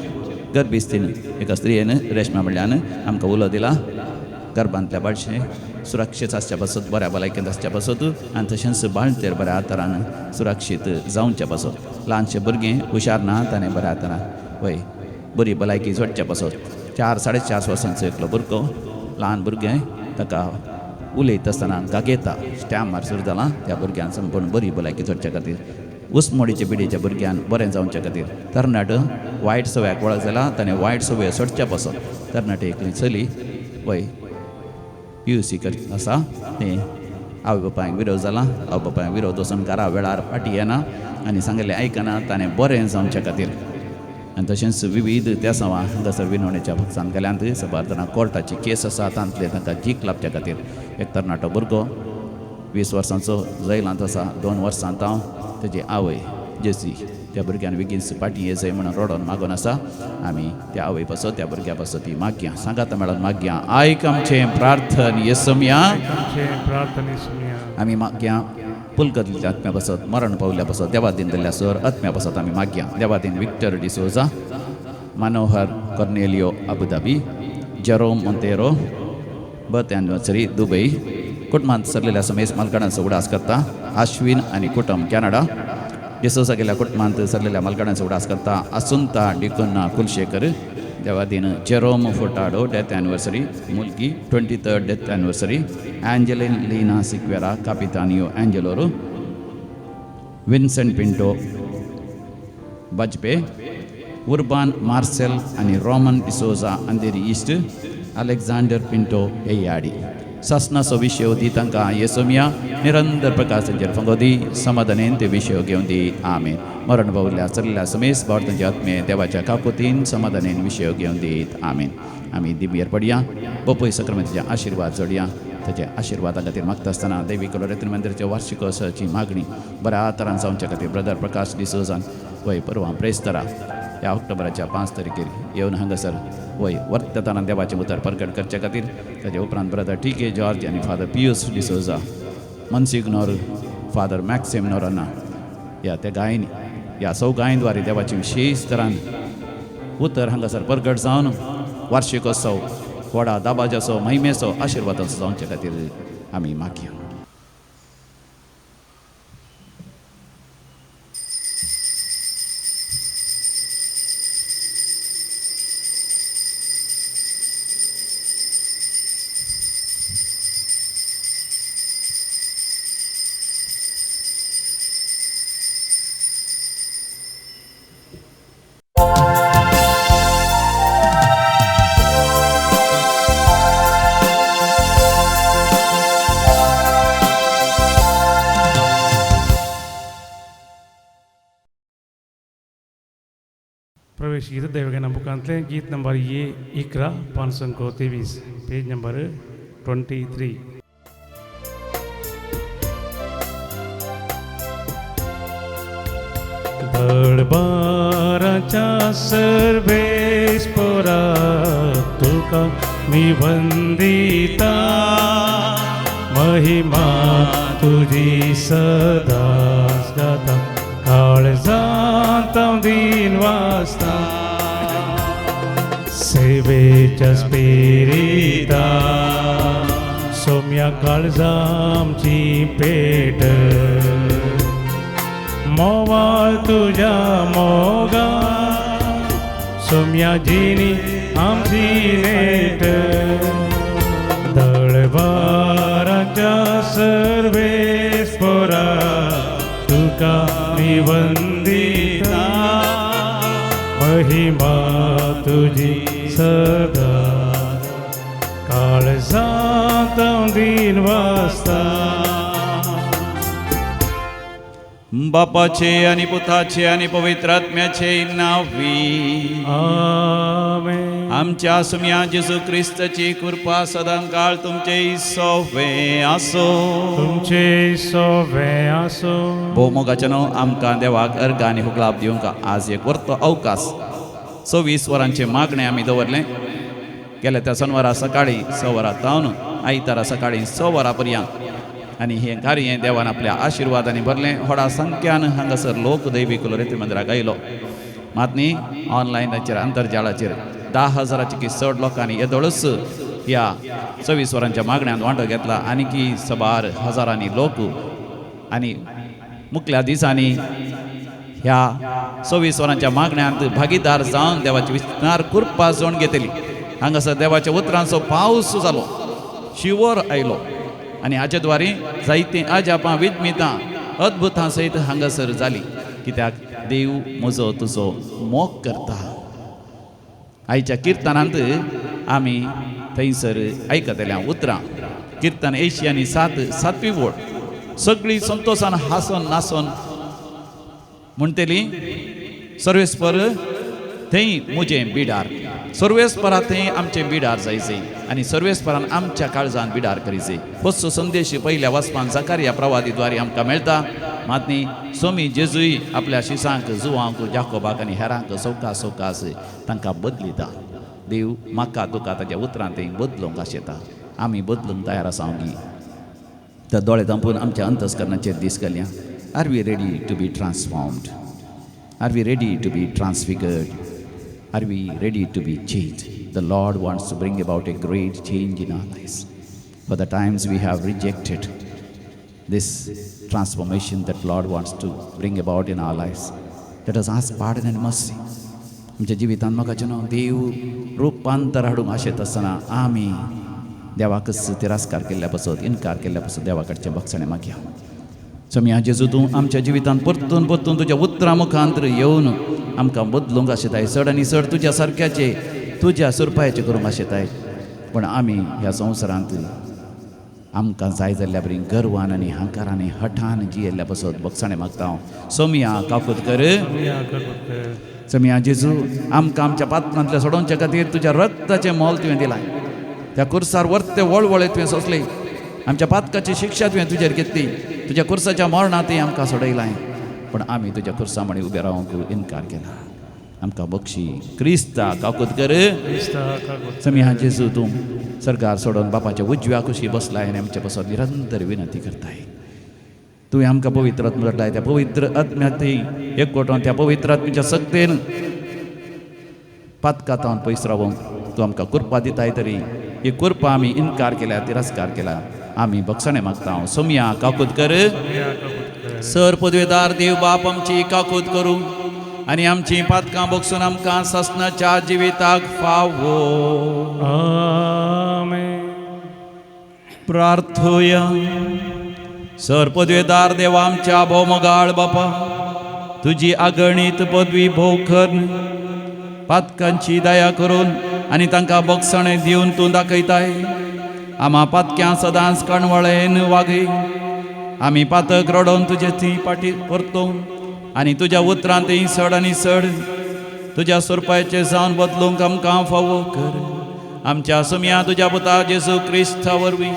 गर्भिस्तीन एका स्त्रियेन रेशमा म्हणल्यान आमकां उलो दिला गर्भांतल्या बाळशें सुरक्षीत आसच्या पासत बऱ्या भलायकेंत आसच्या पासत आनी तशेंच बाळंतेर बऱ्या तरान सुरक्षीत जावच्या पासत ल्हानशें भुरगें हुशार ना ताणें बऱ्या तरान वय बरी भलायकी जोडच्या पासत 4 4.5 वर्सांचो एकलो भुरगो ल्हान भुरगें ताका उलयता आसतना गागेता स्टॅमार सुरू जाला त्या भुरग्यान संपूर्ण बरी भलायकी जोडच्या खातीर उसमोडीच्या पिढीच्या भुरग्यान बरें जावच्या खातीर तरणाटो वायट सवयाक वळख जाला ताणें वायट सवय सोडच्या पासत तरणाटे एकली चली वय PUC कर आसा तें आवय बापायक विरोध जाला आवय बापायक विरोध वचून घरा वेळार फाटी येना आनी सांगिल्लें आयकना ताणें बरें जावच्या खातीर आनी तशेंच विविध त्या सवा हांगासर विनवणेच्या भक्तान गेल्यांत सबार जाणां कोर्टाची केस आसा तांतले तांकां जीक लाबच्या खातीर एक तरणाटो भुरगो 20 वर्सांचो जैलांत आसा 2 वर्सां हांव तेजी आवय जेसी त्या भुरग्यान बेगीन फाटीं येजय म्हणून रडोन मागून आसा आमी त्या आवय पासत त्या भुरग्या पासत ती मागया सांगात मेळोन मागया आयक आमचें प्रार्थन येसमया आमी मागया पुलकतल्या आत्म्या पासत मरण पावल्या पासत देवादीन दिल्ल्या सर आत्म्या पासत आमी मागया Devadin Victor D'Souza Manohar Cornelio Abu Dhabi Jerome Monteiro birth anniversary Dubai कुटुंबांत सरलेल्या समेस मालकाणांचो उडास करता आश्विन आनी कुटुंब कॅनडा डिसोजा गेल्या कुटुंबांत सरलेल्या मालकाणांचो उडास करता आसुंता डिकुन्ना कुलशेखर देवादीन जेरोम फोटाडो डेथ एनिवर्सरी मुलगी 23rd death anniversary Angeline Leena Sequeira Capitanio Angeloro Vincent Pinto Bajpe Urban Marcel आनी Roman D'Souza Andheri east Alexander Pinto Yeyyadi सासनाचो विशय दी तांकां येसोमिया निरंतर प्रकाशाचेर फंगो दी समाधानेन ते विशय घेवन दी आमेन मरण पावल्या चल्ल्या समेस भारतांचे आत्मे देवाच्या काकुतीन समाधानेन विशय घेवन दीत आमेन आमी दिमयेर पडया बपय सक्रमतीचे आशिर्वाद जोडया ताच्या आशिर्वादा खातीर मागता आसतना देवी कलोरेतन मंदिराच्या वार्षिकोत्सवाची मागणी बऱ्या तरान जावच्या खातीर ब्रदर प्रकाश डिसोजान वय परवां प्रेस्तरा ह्या ऑक्टोबराच्या 5 तारखेर येवन हांगासर वय वर्तताना देवाचें उतर प्रकट करचे खातीर ताचे उपरांत ब्रदर TK George आनी father Pius D'Souza monsignor father Maxim Noronha ह्या त्या गायन ह्या सौ गायनद्वारे देवाची विशेष तरान उतर हांगासर प्रगट जावन वार्षिकोत्सव व्हडा दाबाजाचो महिमेचो आशिर्वादाचो जावचे खातीर आमी मागया. प्रवेश गीत देवगण बुकांतले गीत नंबर ये 11 523 पेज नंबर 23. दरबाराच्या सर्वेस पोरा तुका मी वंदिता महिमा तुझी सदाच गाता काळजांत दिन वाजता सेवेच्या स्पिरिता सोम्या काळजामची पेट मोवाळ तुझ्या मोगा सोम्या जिनी आमची नेट दळबाराच्या सर्वेस पोरा तुका मी वंदिता महिमा तुझी सदा काळजांत दिन वाजता. बापाचे आणि पुताचे आणि पवित्र आत्म्याचे नावी आमेन. आमच्या सुम्या जेजू क्रिस्ताची कृपा सदांकाळ तुमचे सोवे आसो तुमचे सोवे आसो. भोवमोगाचे न्हू आमकां देवाक अर्घ आनी हुकलाप दिवंक आज एक वर्तो अवकाश 26 वरांचें मागणें आमी दवरलें. गेल्या त्या शनवारा सकाळीं 6 वरां तावन आयतारा सकाळीं 6 वरां पर्यंत आनी हें कार्य देवान आपल्या आशिर्वादांनी भरलें. व्हडा संख्यान हांगासर लोक दैवी कुलोरेती मंदिराक आयलो. मात न्ही ऑनलायनाचेर आंतरजाळाचेर 10,000 की चड लोकांनी येदोळच ह्या 24 वरांच्या मागण्यांत वांटो घेतला. आनी की सबार हजारांनी लोक आनी मुखल्या दिसांनी ह्या 24 वरांच्या मागण्यांत भागीदार जावन देवाची विस्तार कृपा जोड घेतली. हांगासर देवाच्या उतरांचो पावस जालो, शिवर आयलो आनी हाचे द्वारे जायतीं अजापां विज्मितां अद्भुतां सयत हांगासर जाली. कित्याक देव म्हजो तुजो मोग करता. आयच्या किर्तनांत आमी थंयसर आयकतल्या उतरां किर्तन 87 सातवी वोळ सगळी संतोशान हांसोन नासोन म्हणटली सर्वेस्पर थंय म्हजें बिडार, सर्वेस्परा थंय आमचें बिडार जायचे आनी सर्वेस्परान आमच्या काळजान बिडार करीचे. होचो संदेश पयल्या वाचपान जाकारिया प्रवादीद्वारे आमकां मेळटा. मात न्ही सोमी जेजूय आपल्या शिसांक जुवांक जाकोबाक आनी हेरांक सवकास सवकास तांकां बदलिता. देव म्हाका तुका ताच्या उतरां थंय बदलूंक आशेता. आमी बदलूंक तयार आसा गी तर दोळे धांपून आमच्या अंतस्करणाचेर दीस घालया. Are we ready to be transformed? Are we ready to be transfigured? Are we ready to be changed? The Lord wants to bring about a great change in our lives. For the times we have rejected this transformation that Lord wants to bring about in our lives. Let us ask pardon and mercy. आमच्या जिवितांत म्हाका न्हू देव रुपांतर हाडूंक आशेत आसतना आमी देवाकच तिरस्कार केल्ल्या पासत इनकार केल्ल्या पासत देवा कडचें बक्षणें मागया. सोमया जेजू तूं आमच्या जिवितांत परतून परतून तुज्या उतरां मुखांत येवन आमकां बदलूंक आशेताय, चड आनी चड तुज्या सारक्याचे तुज्या सुरपायाचे करूंक आशेताय. पूण आमी ह्या संवसारांत आमकां जाय जाल्ल्या बरी गर्वान आनी हांकारान हठान जियेल्ल्या पासत बक्षणें मागता हांव. सोमया काकूत कर. सोमया जेजू आमकां आमच्या पात्रांतल्या सोडोवच्या खातीर तुज्या रक्ताचें मोल तुवें दिलां. त्या कुर्सार वर्ते वळवळे तुवें सोंसले. आमच्या पातकाची शिक्षा तुवें तुजेर घेतली. तुज्या कुर्साच्या मरणांतय आमकां सोडयलां. पूण आमी तुज्या कुर्सा म्हणी उबे रावंक इनकार केला. आमकां बक्षी क्रिस्ता काकूत कर. समिया जेजू तूं सरकार सोडून बापाच्या उजव्या कुशी बसलाय आनी आमच्या पासत निरंतर विनंती करताय. तुवें आमकां पवित्र आत्मा धाडलाय. त्या पवित्र आत्म्यातय एकवटून त्या पवित्र आत्म्याच्या सक्तेन पातकातावन पयस रावूंक तूं आमकां कृपा दिताय. तरी ही कृपा आमी इनकार केल्या, तिरस्कार केला. आमी बक्षणें मागता. सोमया काकूत कर. सर पदवेदार देव बाप आमची काकूत करूं आनी आमची पातकां बक्षून आमकां सासणाच्या जिविताक फावो. आमेन. प्रार्थुया. सर पदवेदार देवा आमच्या भोवमोगाळ बापा, तुजी अगणीत पदवी भोव करून पातकांची दया करून आनी तांकां बक्षणें दिवन तूं दाखयताय. आमा पातक्यां सदांच कणवळेन वागय. आमी पातक रडोवन तुजे थंय पाटी परतोवन आनी तुज्या उतरांतय सड आनी सड तुज्या सोरपायचे जावन बदलूंक आमकां फावो कर. आमच्या सुमया तुज्या पुता जेजू क्रिस्ता वरवीं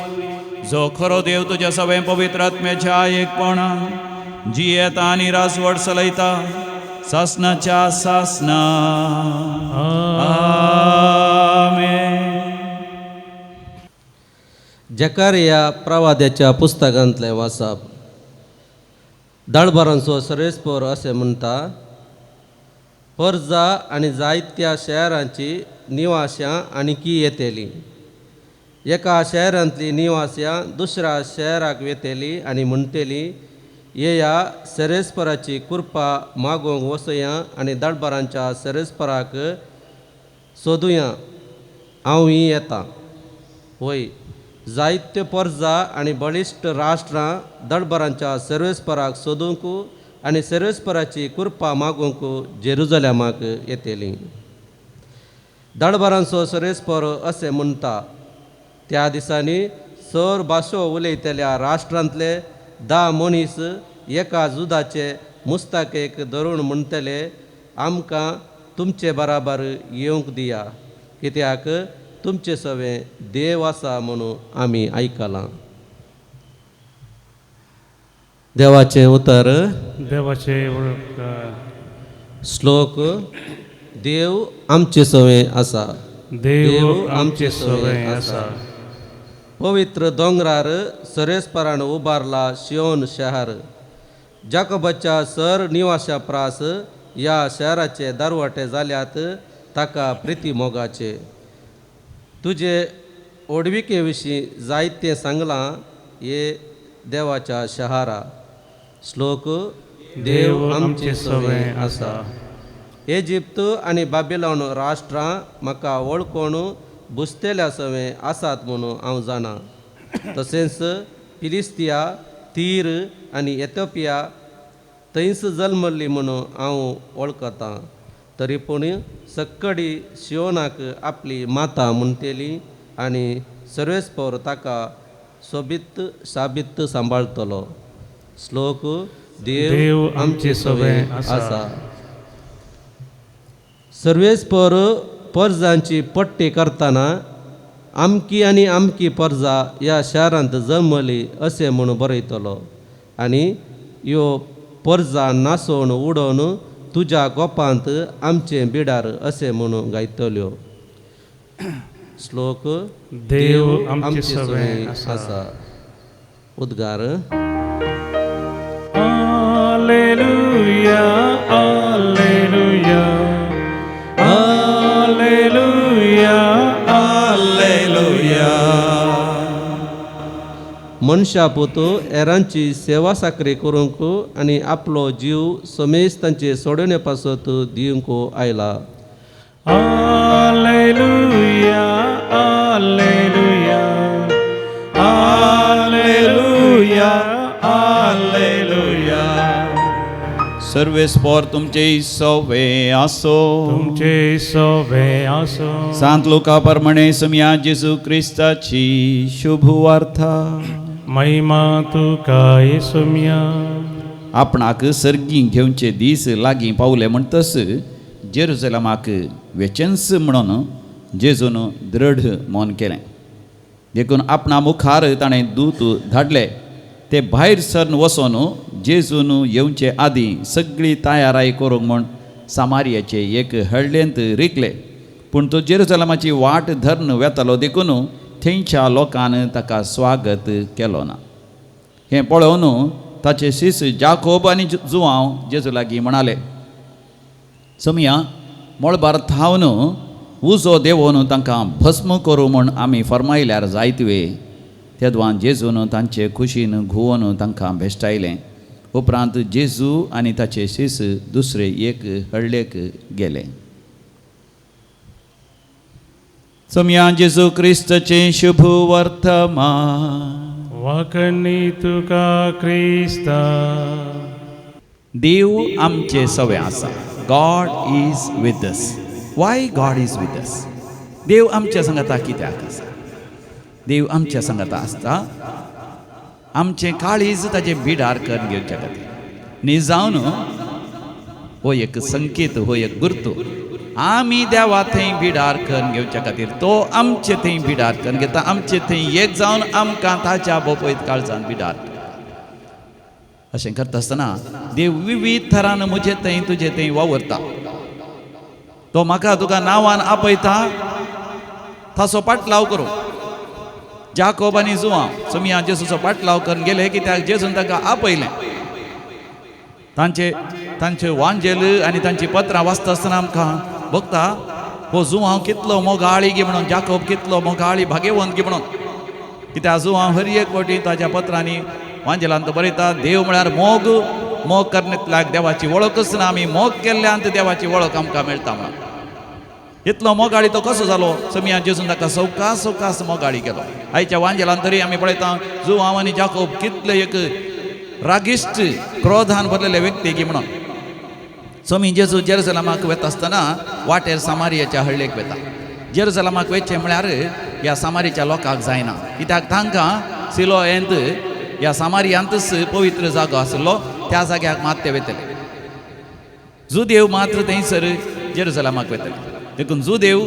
जो खरो देव तुज्या सगळें पवित्र आत्म्याच्या एकपणान जियेता आनी राजवट चलयता सासनाच्या सासना. आमेन. जकारिया प्रवाद्याच्या पुस्तकांतलें वाचप. दळबरांचो सरेस्पोर अशें म्हणटा, परजा आनी जायत्या शहरांची निवास्यां आनीकी येतली. एका शहरांतली निवास्यां दुसऱ्या शहराक वेतली आनी म्हणटली, येया सरेस्पराची कृपा मागोवंक वसया आनी दळबरांच्या सरेस्पराक सोदुया, हांवूय येता. वय जायत्यो परजा आनी बळिश्ट राष्ट्रां दळबरांच्या सर्वेस्पराक सोदूंक आनी सर्वेस्पराची कृपा मागूंक जेरुजलेमाक येतली. दळबरांचो सर्वेस्पर अशें म्हणटा, त्या दिसांनी सर भाशो उलयतल्या राष्ट्रांतले 10 मनीस एका जुदाचे मुस्ताकेक धरून म्हणटले, आमकां तुमचे बराबर येवंक दिया, कित्याक तुमचे सवें देव आसा म्हणून आमी आयकलां. देवाचें उतर. देवाचें श्लोक. देव आमचे सवें आसा. देव आमचे सवें आसा. पवित्र दोंगरार सरेस्परान उबारला शियोन शहर. जाकोबाच्या सर निवाशा प्रास ह्या शहराचे दरवटे जाल्यात ताका प्रिती मोगाचे. तुजे ओडविके विशीं जायतें सांगलां हे देवाच्या शहारा. श्लोक. देव आमचे सवें आसा. इजिप्त आनी बाबिलोन राष्ट्रां म्हाका वळखून बुसतेल्या सवें आसात म्हणून हांव जाणा. तशेंच फिलिस्तिया, तीर आनी एथोपिया थंयच जल्मल्ली म्हणून हांव वळखतां. तरी पूण सक्कडी शियोनाक आपली माता म्हणटली आनी सर्वेस्पोर ताका सोबीत साबीत सांबाळटलो. श्लोक देव आमचे सवें आसा. सर्वेस्पोर परजांची पट्टी करतना आमकी आनी आमकी परजा ह्या शारांत जल्मली अशें म्हूण बरयतलो आनी ह्यो परजा नासोवन उडोवन तुज्या गोपांत आमचें बिडार अशें म्हूण गायतल्यो. श्लोक देव आमचे सवें आसा. उद्गार हालेलुया हालेलुया हालेलुया हालेलुया. मनशा पुत हेरांची सेवा साकरी करूंक आनी आपलो जीव समेज तांचे सोडोवणे पासत दिवंक आयला. Hallelujah hallelujah hallelujah hallelujah. सर्वेस्पोर तुमचे सवे आसो. तुमचे सवे आसो. सांत लुका प्रमाणे समया जेजू क्रिस्ताची शुभ वार्ता. महिमा तुका येसुम्या. आपणाक सर्गी घेवचे दीस लागीं पावले म्हणटस जेरुजलमाक वेचेंच म्हणून जेजून दृढ मन केलें. देखून आपणा मुखार ताणें दूत धाडले. ते भायर सरन वचोन जेजून येवचे आदीं सगळी तयाराय करूंक म्हूण सामारियाचे एक हळ्ळेंत रिकले. पूण तो जेरुजलमाची वाट धरून वेतालो देखून थंयच्या लोकान ताका स्वागत केलो ना. हें पळोवन ताचे शिस जाकोब आनी जुवांव जेजू लागीं म्हणाले, समया मळबार थावन उजो देंवोवन तांकां भस्म करूं म्हूण आमी फर्मायल्यार जायत वे. तेदवान जेजून तांचे खुशीन घुंवोन तांकां भेश्टायलें. उपरांत जेजू आनी ताचे शिस दुसरे एक हळ्ळेक गेले. समया जेजू क्रिस्ताचें शुभ वर्तमान. वाकणी तुका क्रिस्ता. देव आमचे सवे आसा. God is with us. Why God is with us? देव आमच्या सांगाता कित्याक आसा? देव आमच्या सांगाता आसता आमचें काळीज ताजें बिडार करून घेवच्या खातीर. न्ही जावन हो एक संकेत, हो एक गुर्तू. आमी देवा थंय बिडार करून घेवच्या खातीर तो आमचे थंय बिडार करून घेता. आमचे थंय एक जावन आमकां ताच्या बोपयत काळजान बिडार. अशें करता आसतना देव विवीध थरान म्हजे थंय तुजे थंय वावरता. तो म्हाका तुका नांवान आपयता, ताचो पाटलाव करूं. जाकोब आनी जुवांव समया जेजूचो पाटलाव करून गेले कित्याक जेजून ताका आपयलें. तांचे तांचे वांजेल आनी तांची पत्रां वाचता आसतना आमकां बघता हो जुवांव कितलो मोगाळी गी म्हणून, जाकोब कितलो मोगाळी भाग्यवंत गी म्हणून. कित्याक जुवांव हर एक फावटी ताच्या पत्रांनी वांजेलान तो बरयता, देव म्हळ्यार मोग, मोग करण्याक देवाची वळखच ना, आमी मोग केल्ल्यान देवाची वळख आमकां मेळटा म्हणून. इतलो मोगाळी तो कसो जालो? समया जेजून ताका सवकास सवकास मोगाळी केलो. आयच्या वांजेलान तरी आमी पळयता जुवांव आनी जाकोब कितले एक रागिश्ट क्रोधान भरलेले व्यक्ती की म्हणून. समी जेजू जेरुजलमाक वता आसतना वाटेर सामारियाच्या हळ्ळेक वता. जेरुजलमाक वचचें म्हळ्यार ह्या सामारियाच्या लोकांक जायना, कित्याक तांकां सिलोयेंत ह्या सामारियांतच पवित्र जागो आशिल्लो, त्या जाग्याक मात ते वतले. जुदेव मात्र थंयसर जेरुजलमाक वतले. देखून जुदेव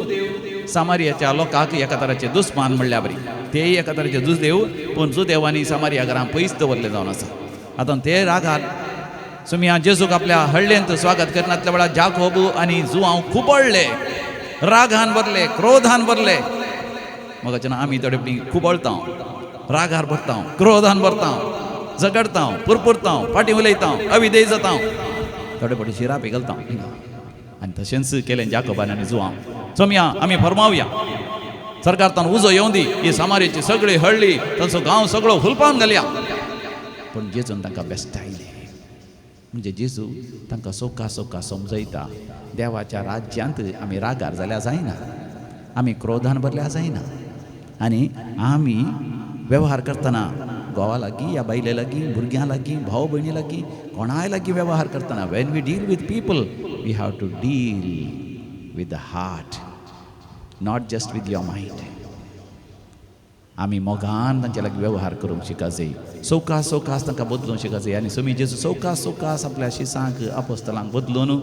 सामारियाच्या लोकांक एका तराचे दुस्मान म्हणल्या बरी. तेय एका तराचे जुदेव, पूण जुदेवांनी सामारिया घरां पयस दवरले जावन आसा. आतां ते रागार सुमिया जेजूक आपल्या हळ्ळेंत स्वागत करनातल्या वेळार जाकोब आनी जुवांव खुबळ्ळे, रागान भरले, क्रोधान भरले. मग जेन्ना आमी थोडे खुबळता, रागार भरता, क्रोधान भरता, झगडता, पुरपुरता, फाटीं उलयता, अविधेय जाता, थोडे फावटी शिरापी घालता. आनी तशेंच केलें जाकोबान आनी जुवांव. सोमया आमी फरमावया सरकार तान उजो येवं दी, ही सामारियाची सगळी हळ्ळी तांचो गांव सगळो हुलपावन घालया. पूण जेजून तांकां बेश्टायलें. म्हणजे जेजू तांकां सोका सोका समजयता, देवाच्या राज्यांत आमी रागार जाल्यार जायना, आमी क्रोधान भरल्यार जायना, आनी आमी वेव्हार करतना घोवा लागीं या बायले लागीं, भुरग्यां लागीं, भाव भयणी लागीं, कोणाय लागीं वेव्हार करतना, when we deal with people we have to deal with the heart, not just with your mind. आमी मोगान तांच्या लागीं वेव्हार करूंक शिका जाय, सवकास सवकास तांकां बदलूंक शिका जाय. आनी स्वामी जेजू सवकास सवकास आपल्या शिसांक अपोस्तलांक बदलून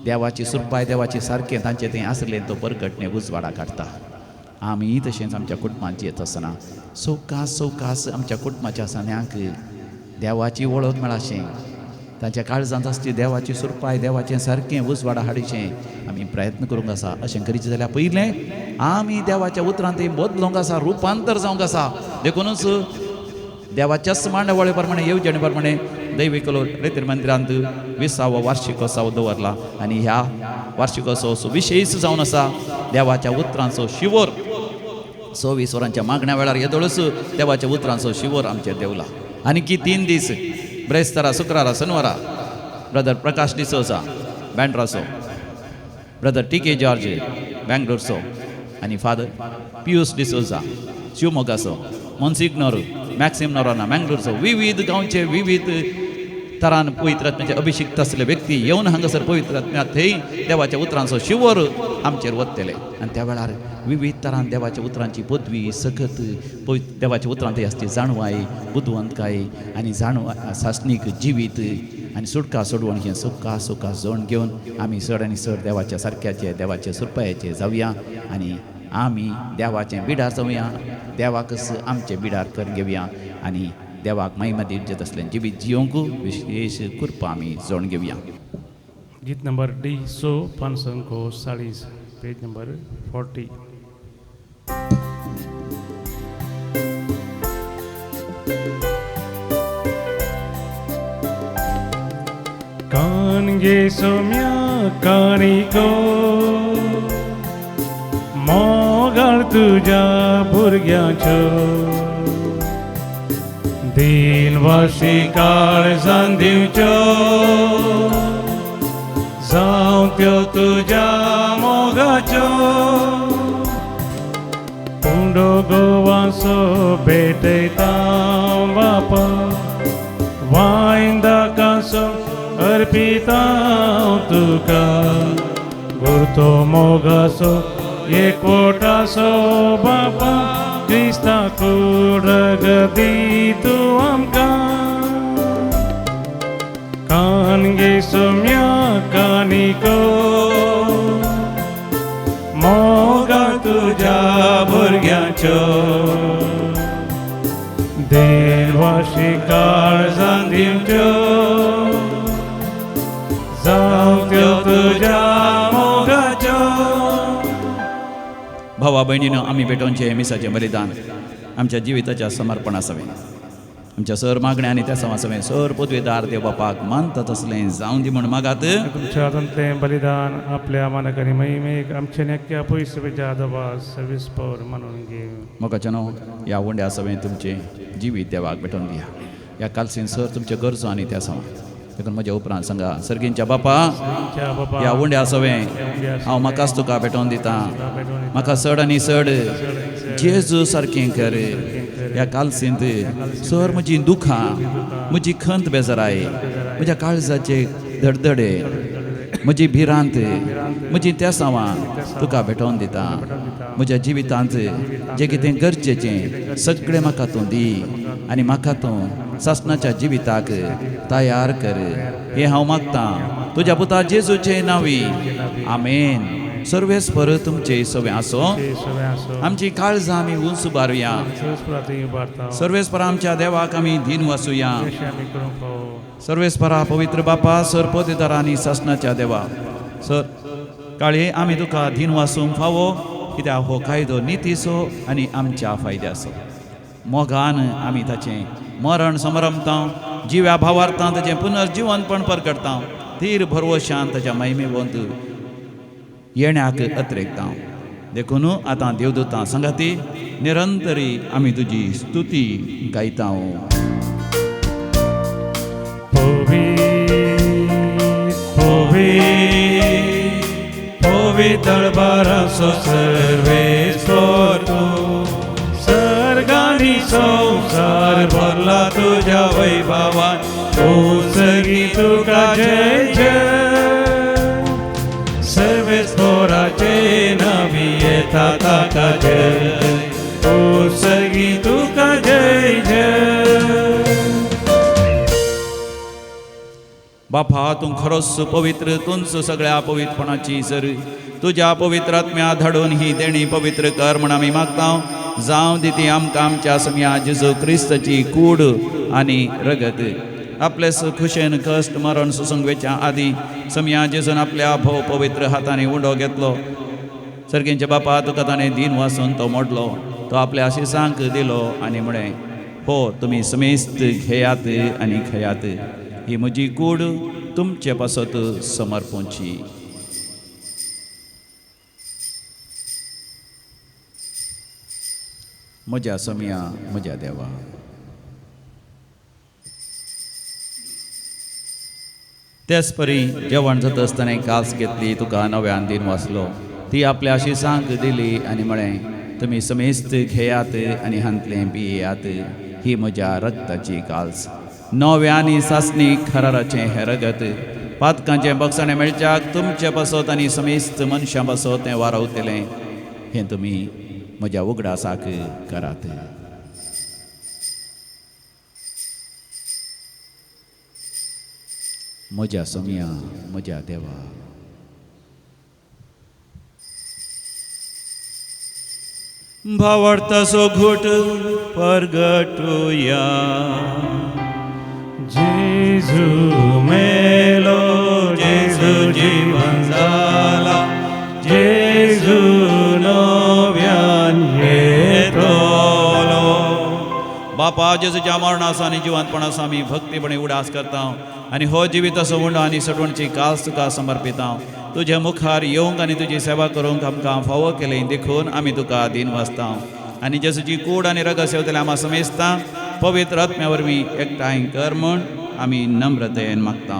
देवाची सुरपाय देवाची सारकें तांचें तें आसलें तो परगटणे उजवाडा काडटा. आमी तशेंच आमच्या कुटुंबांत येत आसतना सवकास सवकास आमच्या कुटुंबाच्या सान्यांक देवाची वळख मेळाशें, तांच्या काळजांत आसची देवाची सुरपाय देवाचें सारकें उजवाडा हाडचें आमी प्रयत्न करूंक आसा. अशें करीचें जाल्यार पयलें आमी देवाच्या उतरांत तें बदलूंक आसा, रुपांतर जावंक आसा. देखूनच देवाच्याच मांडावळे प्रमाणे येवजणे प्रमाणे दैविकलो रेतीर मंदिरांत 20वो वार्षिकोत्सव दवरला आनी ह्या वार्षिकोत्सव विशेष जावन आसा देवाच्या उतरांचो शिवोर. 26 वरांच्या मागण्या वेळार येदोळच देवाच्या उतरांचो शिवोर आमचेर देवला. आनी की 3 दीस ब्रेस्तारा, शुक्रारा, शनिवारा ब्रदर प्रकाश डिसोजा बँड्राचो, ब्रदर टी के जॉर्ज बँगलोरचो आनी फादर पियूस डिसोजा शिवमोगाचो, मोन्सिग्नोर मॅक्सिम नोरोना मँगलोरचो, विविध गांवचे विविध तरान पवित्र आत्म्याचे अभिषिक्त आसले व्यक्ती येवन हांगासर पवित्र आत्म्या थंय देवाच्या उतरांचो शिवर आमचेर वतले. आनी त्या वेळार विविध तरान देवाच्या उतरांची पदवी सखत पवित्र देवाच्या उतरांत आसची जाणवाय, बुदवंतकाय आनी जाणवाय सासणीक जिवीत आनी सुटका सोडवण हें सुका सुका जोण घेवन आमी चड आनी चड देवाच्या सारक्याचे देवाच्या सुरपायाचे जावया आनी आमी देवाचें बिडार जावया, देवाकच आमचें बिडार करून घेवया आनी देवाक महिमा दिवचें तसलें जिवीत जियोंक विशेष कृपा आमी जोण घेवया. गीत नंबर डी सो 540, पेज नंबर 40. कान गे सोम्या कानिको मोगाळ तुज्या भुरग्यांच्यो दीन वाशी काळजान दिवच्यो जावं त्यो तुज्या मोगाच्यो उंडो गोवासो भेटयता बापा वायंदाकासो अर्पिता तुका गुरतो मोगासो एकवटासो बापा क्रिस्ता कुडग दी तूं आमकां कान गे सोम्या कानिको मोगा तुज्या भुरग्यांच्यो देवाशी काळजान दिवच्यो जावं त्यो तुज्या मोगाच्यो. भावा भयणीनो, आमी भेटोवचें मिसाचें बलिदान आमच्या जिविताच्या समर्पणा सवें, आमच्या सर मागण्या आनी त्या सवा सवें सर पदवेदार देव बापाक मानता तसलें जावं दी म्हूण मागात. तुमच्या हातांतलें बलिदान आपल्या मानक आनी महिमेक आमच्या नेक्या पयस आदोबा सर्वीस पवर मानून घेव. मोगाच्यानो, ह्या उंड्या सवें तुमचें जिवीत देवाक भेटोवन दिया. ह्या कालसीन सर तुमच्यो गरजो आनी त्या सवा देखून म्हज्या उपरांत सांगा, सर्गींच्या बापा, ह्या उंड्या सवें हांव म्हाकाच तुका भेटोवन दिता, म्हाका चड आनी चड जेजू सारकें कर. ह्या कालसींत सर म्हजी दुखां, म्हजी खंत बेजाराय, म्हज्या काळजाचे धडधडे, म्हजी भिरांत, म्हजी तेसांवां तुका भेटोवन दिता. म्हज्या जिवितांत जें कितें गरजेचें सगळें म्हाका तूं दी आनी म्हाका तूं सासणाच्या जिविताक तयार कर, हें हांव मागतां तुज्या पुता जेजूचे नांवी, आमेन. सर्वेस्पर तुमचे सवें आसो. आमची काळजां आमी उंच उबारुया. सर्वेस्पर आमच्या देवाक आमी धीन वासुया. सर्वेस्परा पवित्र बापा, सर पदवेदार आनी सासणाच्या देवा, सर काळे आमी तुका धीन वासूंक फावो, कित्याक हो कायदो नितीचो आनी आमच्या फायद्याचो. मोगान आमी ताचें मरण समरमता, जिव्या भावार्थान ताचें पुनर्जिवनपण परगटता, धीर भरवशान ताच्या महिमेवंत येण्याक अत्रेकता. देखून आतां देवदूतां सांगाती निरंतरी आमी तुजी स्तुती गायता. पवित्र बारासो सर्वेस्पर तूं सर्गानी संवसार भरला तुज्या वैभवान ओ सगी तुका जय जय सर्वेस्पोराचे नावी येता ताका जय जय ओ सगी तुका जय जय. बापा तूं खरोच पवित्र, तूंच सगळ्या पवित्रपणाची सर. तुज्या पवित्र आत्म्या धाडून ही देणी पवित्र कर म्हण आमी मागता. जावं दी ती आमकां आमच्या समया जेजू क्रिस्ताची कूड आनी रगत. आपले खुशेन कश्ट मरण सोसूंक वेच्या आदी समया जेजून आपल्या भोव पवित्र हातांनी उंडो घेतलो. सर्गींच्या बापा तुका ताणें दीन वासून तो मोडलो. तो आपल्या आशिसांक दिलो आनी म्हळें, हो तुमी समेस्त घेयात आनी खेयात, ही म्हजी कूड तुमचे पासत समर्पूची. म्हज्या समया म्हज्या देवा. तेच परी जेवण जाता आसतना कास घेतली, तुका नव्यान दीन वाचलो, ती आपल्या आशिसांक दिली आनी म्हळें, तुमी समेस्त घेयात आनी हांतलें पियेयात, ही म्हज्या रक्ताची काल्स, नव्या आनी सासणी खराराचें हें रगत. पातकांचें बक्षाणें मेळच्याक तुमचे पासत आनी समेस्त मनशां पासत तें वारावतलें. हें तुमी म्हज्या उगडासाक करात. म्हज्या सोम्या म्हज्या देवा. भावार्थाचो घोट परगटुया. जेजू मेलो, जेजू जीवन जाला, जेजू नव्यान येतलो. बापा जेजूच्या मरणाचो आनी जिवंतपणाचो आमी भक्तीपणे उडास करता आनी हो जिविताचो उंडो आनी सटवणची कास तुका समर्पिता. तुज्या मुखार येवंक आनी तुजी सेवा करूंक आमकां फावो केलें देखून आमी तुका दीन वाचता. आनी जेजूची कूड आनी रगत सेवतले आमा समेस्ता पवित्र आत्म्या वरवीं एकठांय कर म्हूण आमी नम्रतेन मागता.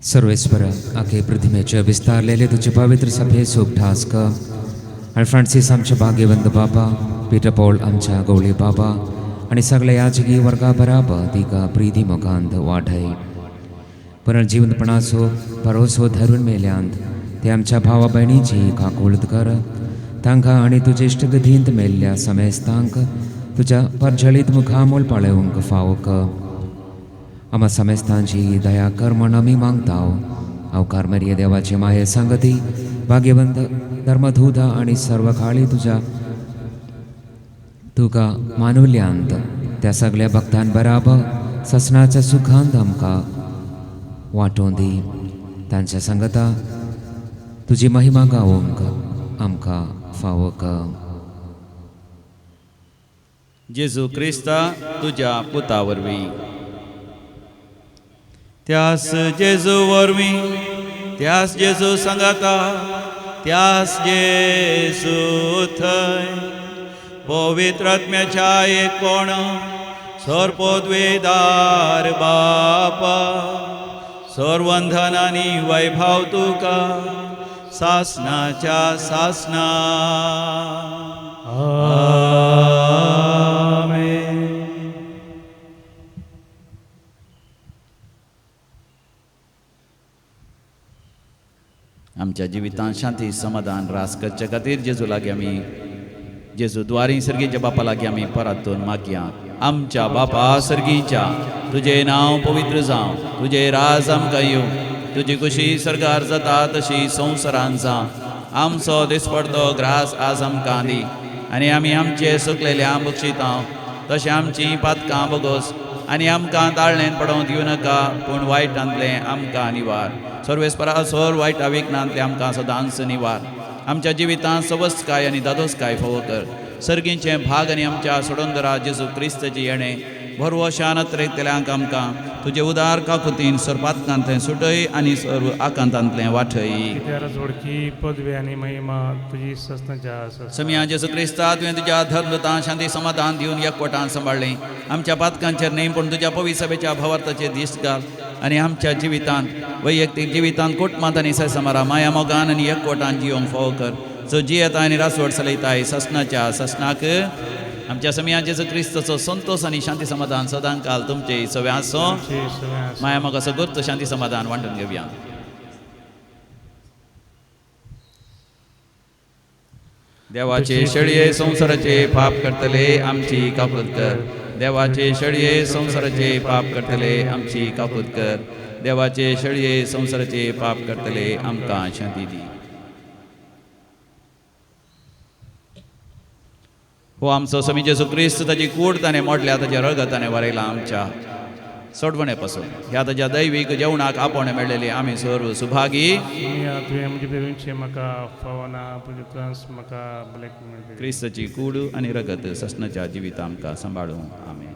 सर्वेस्पर आखे पृथ्वीचे विस्तारलेले तुझे पवित्र सभेचो उगडास कर आनी फ्रांसीस आमच्या भाग्यवंत बाबा, पीटर पॉल आमच्या गवळी बाबा आनी सगळ्या याजकी वर्गा बराबर तिका प्रिती मोगांत वाडय. परत जिवंतपणाचो भरोसो धरून मेल्यांत ते आमच्या भावा भयणीची काकूळत कर. तांकां आनी तुजे इश्टगतींत मेल्ल्या समेस्तांक तुज्या परजळीत मुखामूल पळोवंक फावो कर. आमा समेस्तांची दया कर म्हण आमी मागता. अवकार मरिये देवाचे माये संगती भाग्यवंत धर्मधूता आनी सर्व काळी तुज्या तुका मानुल्यांत त्या सगळ्या भक्तां बराबर ससनाच्या सुखांत आमकां वांटोवन दी. तांच्या संगता तुजी महिमा गावंक आमकां फावो कर. जेजू क्रिस्ता तुज्या पुता वरवीं, त्यास जेजू वरवीं, त्यास जेजू सांगाता, त्यास जेजू थंय पवित्र आत्म्याच्या एकपण सर्पोद्वेदार बापा सर्वंधन आनी वैभव तुका सासनाच्या सासना. आमेन. आमच्या जिवितांत शांती समाधान रास करचे खातीर जेजू लागीं आमी जेजू द्वारी सर्गीच्या बापा लागीं आमी परातून मागया. आमच्या बापा सर्गीच्या, तुजें नांव पवित्र जावं, तुजें राज आमकां येवं, तुजी खुशी सर्गार जाता तशी संवसारान जावं. आमचो दिसपडतो ग्रास आज आमकां दी आनी आमी आमचे सुकलेल्या बक्षिता तशें आमचीं पातकां बगोस आनी आमकां ताळणेन पडोवंक दिवं नाका, पूण वायटांतलें आमकां निवार. सर्वेस्परा सोर वायटा विघ्नांतलें आमकां सदांच निवार. आमच्या जिवितांत सवस्तकाय आनी दादोसकाय फावो कर. सर्गींचें भाग आनी आमच्या सोडोंदरा जेजू क्रिस्ताचें येणें भरवशान अत्रेकतल्यांक आमकां तुजे उदार काकुतीन सर्पातकांतलें सुटय आनी सर्व आकांतांतलें वाठय. जोडकी पदवी आनी महिमा तुजी सस्नाच्या. समिया जेजू क्रिस्ता तुवें तुज्या धर्मदूतान शांती समाधान दिवन एकवटान सांबाळ्ळें. आमच्या पातकांचेर न्हय पूण तुज्या पवित्र सभेच्या भावार्थाचेर दिश्ट घाल आनी आमच्या जिवितांत वैयक्तीक जिवितांत कुटुंबांत आनी सैसमारा माया मोगान आनी एकवटान जियोंक फावो कर. जो जियेता आनी रासवट चलयताय ससनाच्या ससनाक. आमच्या समया जेजू क्रिस्तचो संतोष आनी शांती समाधान सदांकाल तुमचे सगळे आसो. माया म्हाका सगळो शांती समाधान वांटून घेवया. देवाचे शेळये संवसाराचे पाप करतले आमची काकूत कर. देवाचे शेळये संवसाराचे पाप करतले आमची काकूत कर. देवाचे शेळये संवसाराचे पाप करतले आमकां शांती दी. हो आमचो स्वामी जेजू क्रिस्त ताची कूड ताणें मोडल्या, ताच्या रगत ताणें वारयलां आमच्या सोडवणे पासून. ह्या ताच्या दैवीक जेवणाक आपोवणें मेळ्ळेली आमी सर्व सुभागी. क्रिस्ताची कूड आनी रगत ससनाच्या जिविता आमकां सांबाळूं. आमेन.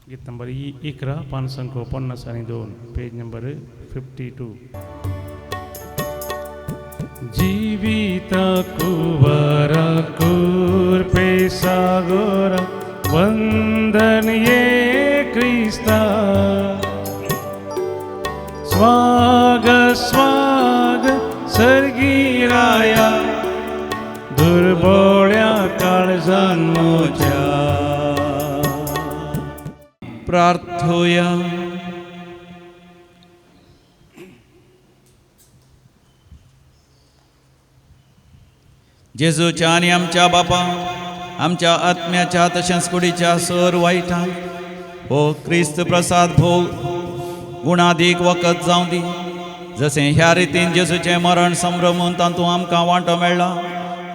गीत नंबर 11 552, पेज नंबर 52. जीविता कुवरा कुरपे सागोरा वंदन ये क्रिस्ता. स्वाग स्वाग सर्गी राया दुर्बोळ्या काळजान म्हज्या. प्रार्थोया. जेजूच्या आनी आमच्या बापा आमच्या आत्म्याच्या तशेंच कुडीच्या सर वायटांक हो क्रिस्त प्रसाद भोग गुणादीक वखद जावं दी. जशें ह्या रितीन जेजूचें मरण संभ्रमून तातूंत आमकां वांटो मेळ्ळा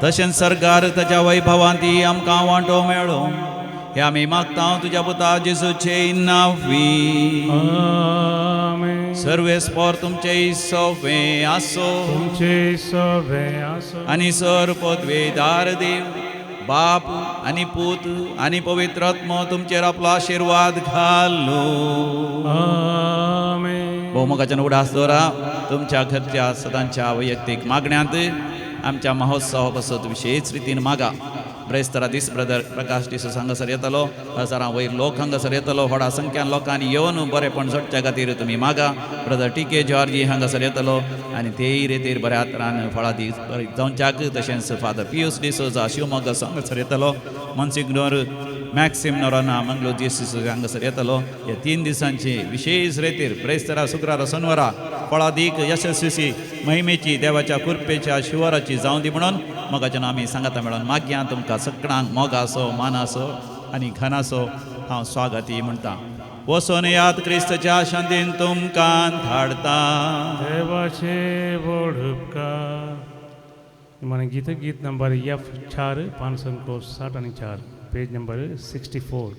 तशेंच सरकार ताच्या वैभवांत आमकां वांटो मेळ्ळो. हे आमी मागता तुज्या पुता जेजूचे नांवी. सर्वेस्पोर तुमचे सोवे आसो. तुमचे सोवे आसो. आनी सर पदवेदार देव बाप आनी पूत आनी पवित्र आत्मो तुमचेर आपलो आशिर्वाद घालो. आमेन. भोवमोगाच्यान उडास दवरा तुमच्या घरच्या सदांच्या वैयक्तीक मागण्यांत आमच्या महोत्सवा पासत विशेष रितीन मागा. ब्रेस्तरा दीस ब्रदर प्रकाश डिसोजा हांगासर येतलो, हजारां वयर लोक हांगासर येतलो, व्हडा संख्यान लोकांनी येवन बरेपण जोडच्या खातीर तुमी मागा. ब्रदर टी के जॉर्जी हांगासर येतलो आनी तेय रेतीर बऱ्या तरान फळादीक जावच्याक. तशेंच फादर पियूस डिसोजा शिवमोग्गा हांगासर येतलो, मनसिग्नोर मॅक्सिम नोरोना मंगलो डिसोजा हांगासर येतलो. ह्या 3 दिसांची विशेष रेतीर ब्रेस्तरा शुक्रारा शनिवारा फळादीक यशस्वी महिमेची देवाच्या कृपेच्या शिवाराची जावं दी म्हणून मोगाच्यान आमी सांगाता मेळोन मागया. तुमकां सगळ्यांक मोगासो मानासो आनी घनासो हांव स्वागती म्हणटा. वचोन याद क्रिस्तच्या शांतीन तुमकां धाडता. देवाचे व्हड उपकार. गीत गीत नंबर F4 564, page number 64.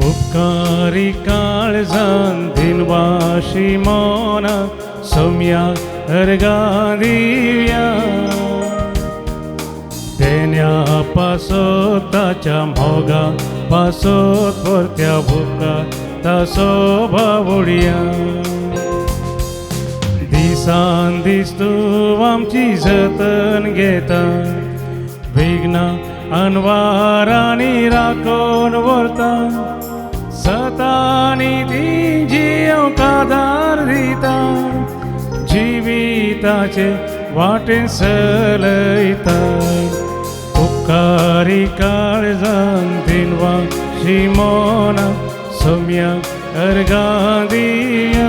उपकारी काळजान दिनवाशी मना सौम्या अर्गां दिवया. तेन्या पासत ताच्या मोगा पासत परत्या भुका तासो बावुडया. दिसान दीस तूं आमची जतन घेता, विघ्न अनवारांनी राखून व्हरता. सतानी ती जियोंक आदार दिता, जिविताचे वाटेन चलयता. उपकारी काळजान दिनवाशी मना सौम्या अर्गां दिया.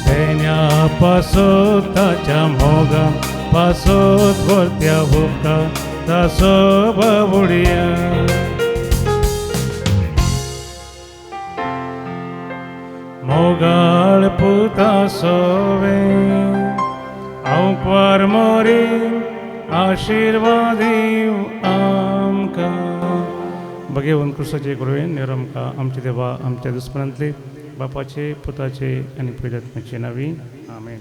तेन्या पासत ताच्या मोगा पासत भरत्या भुका तासो बावुडया. मोगाळ पुता सोवे आंकवार मोरी आशिर्वाद दीव आमकां. भगेवन क्रिस्ताचे कृपेन निरमकां आमचे देवा आमच्या दुस्मनांतले बापाचे पुताचे आनी पवित्र आत्म्याचे नांवी. आमेन.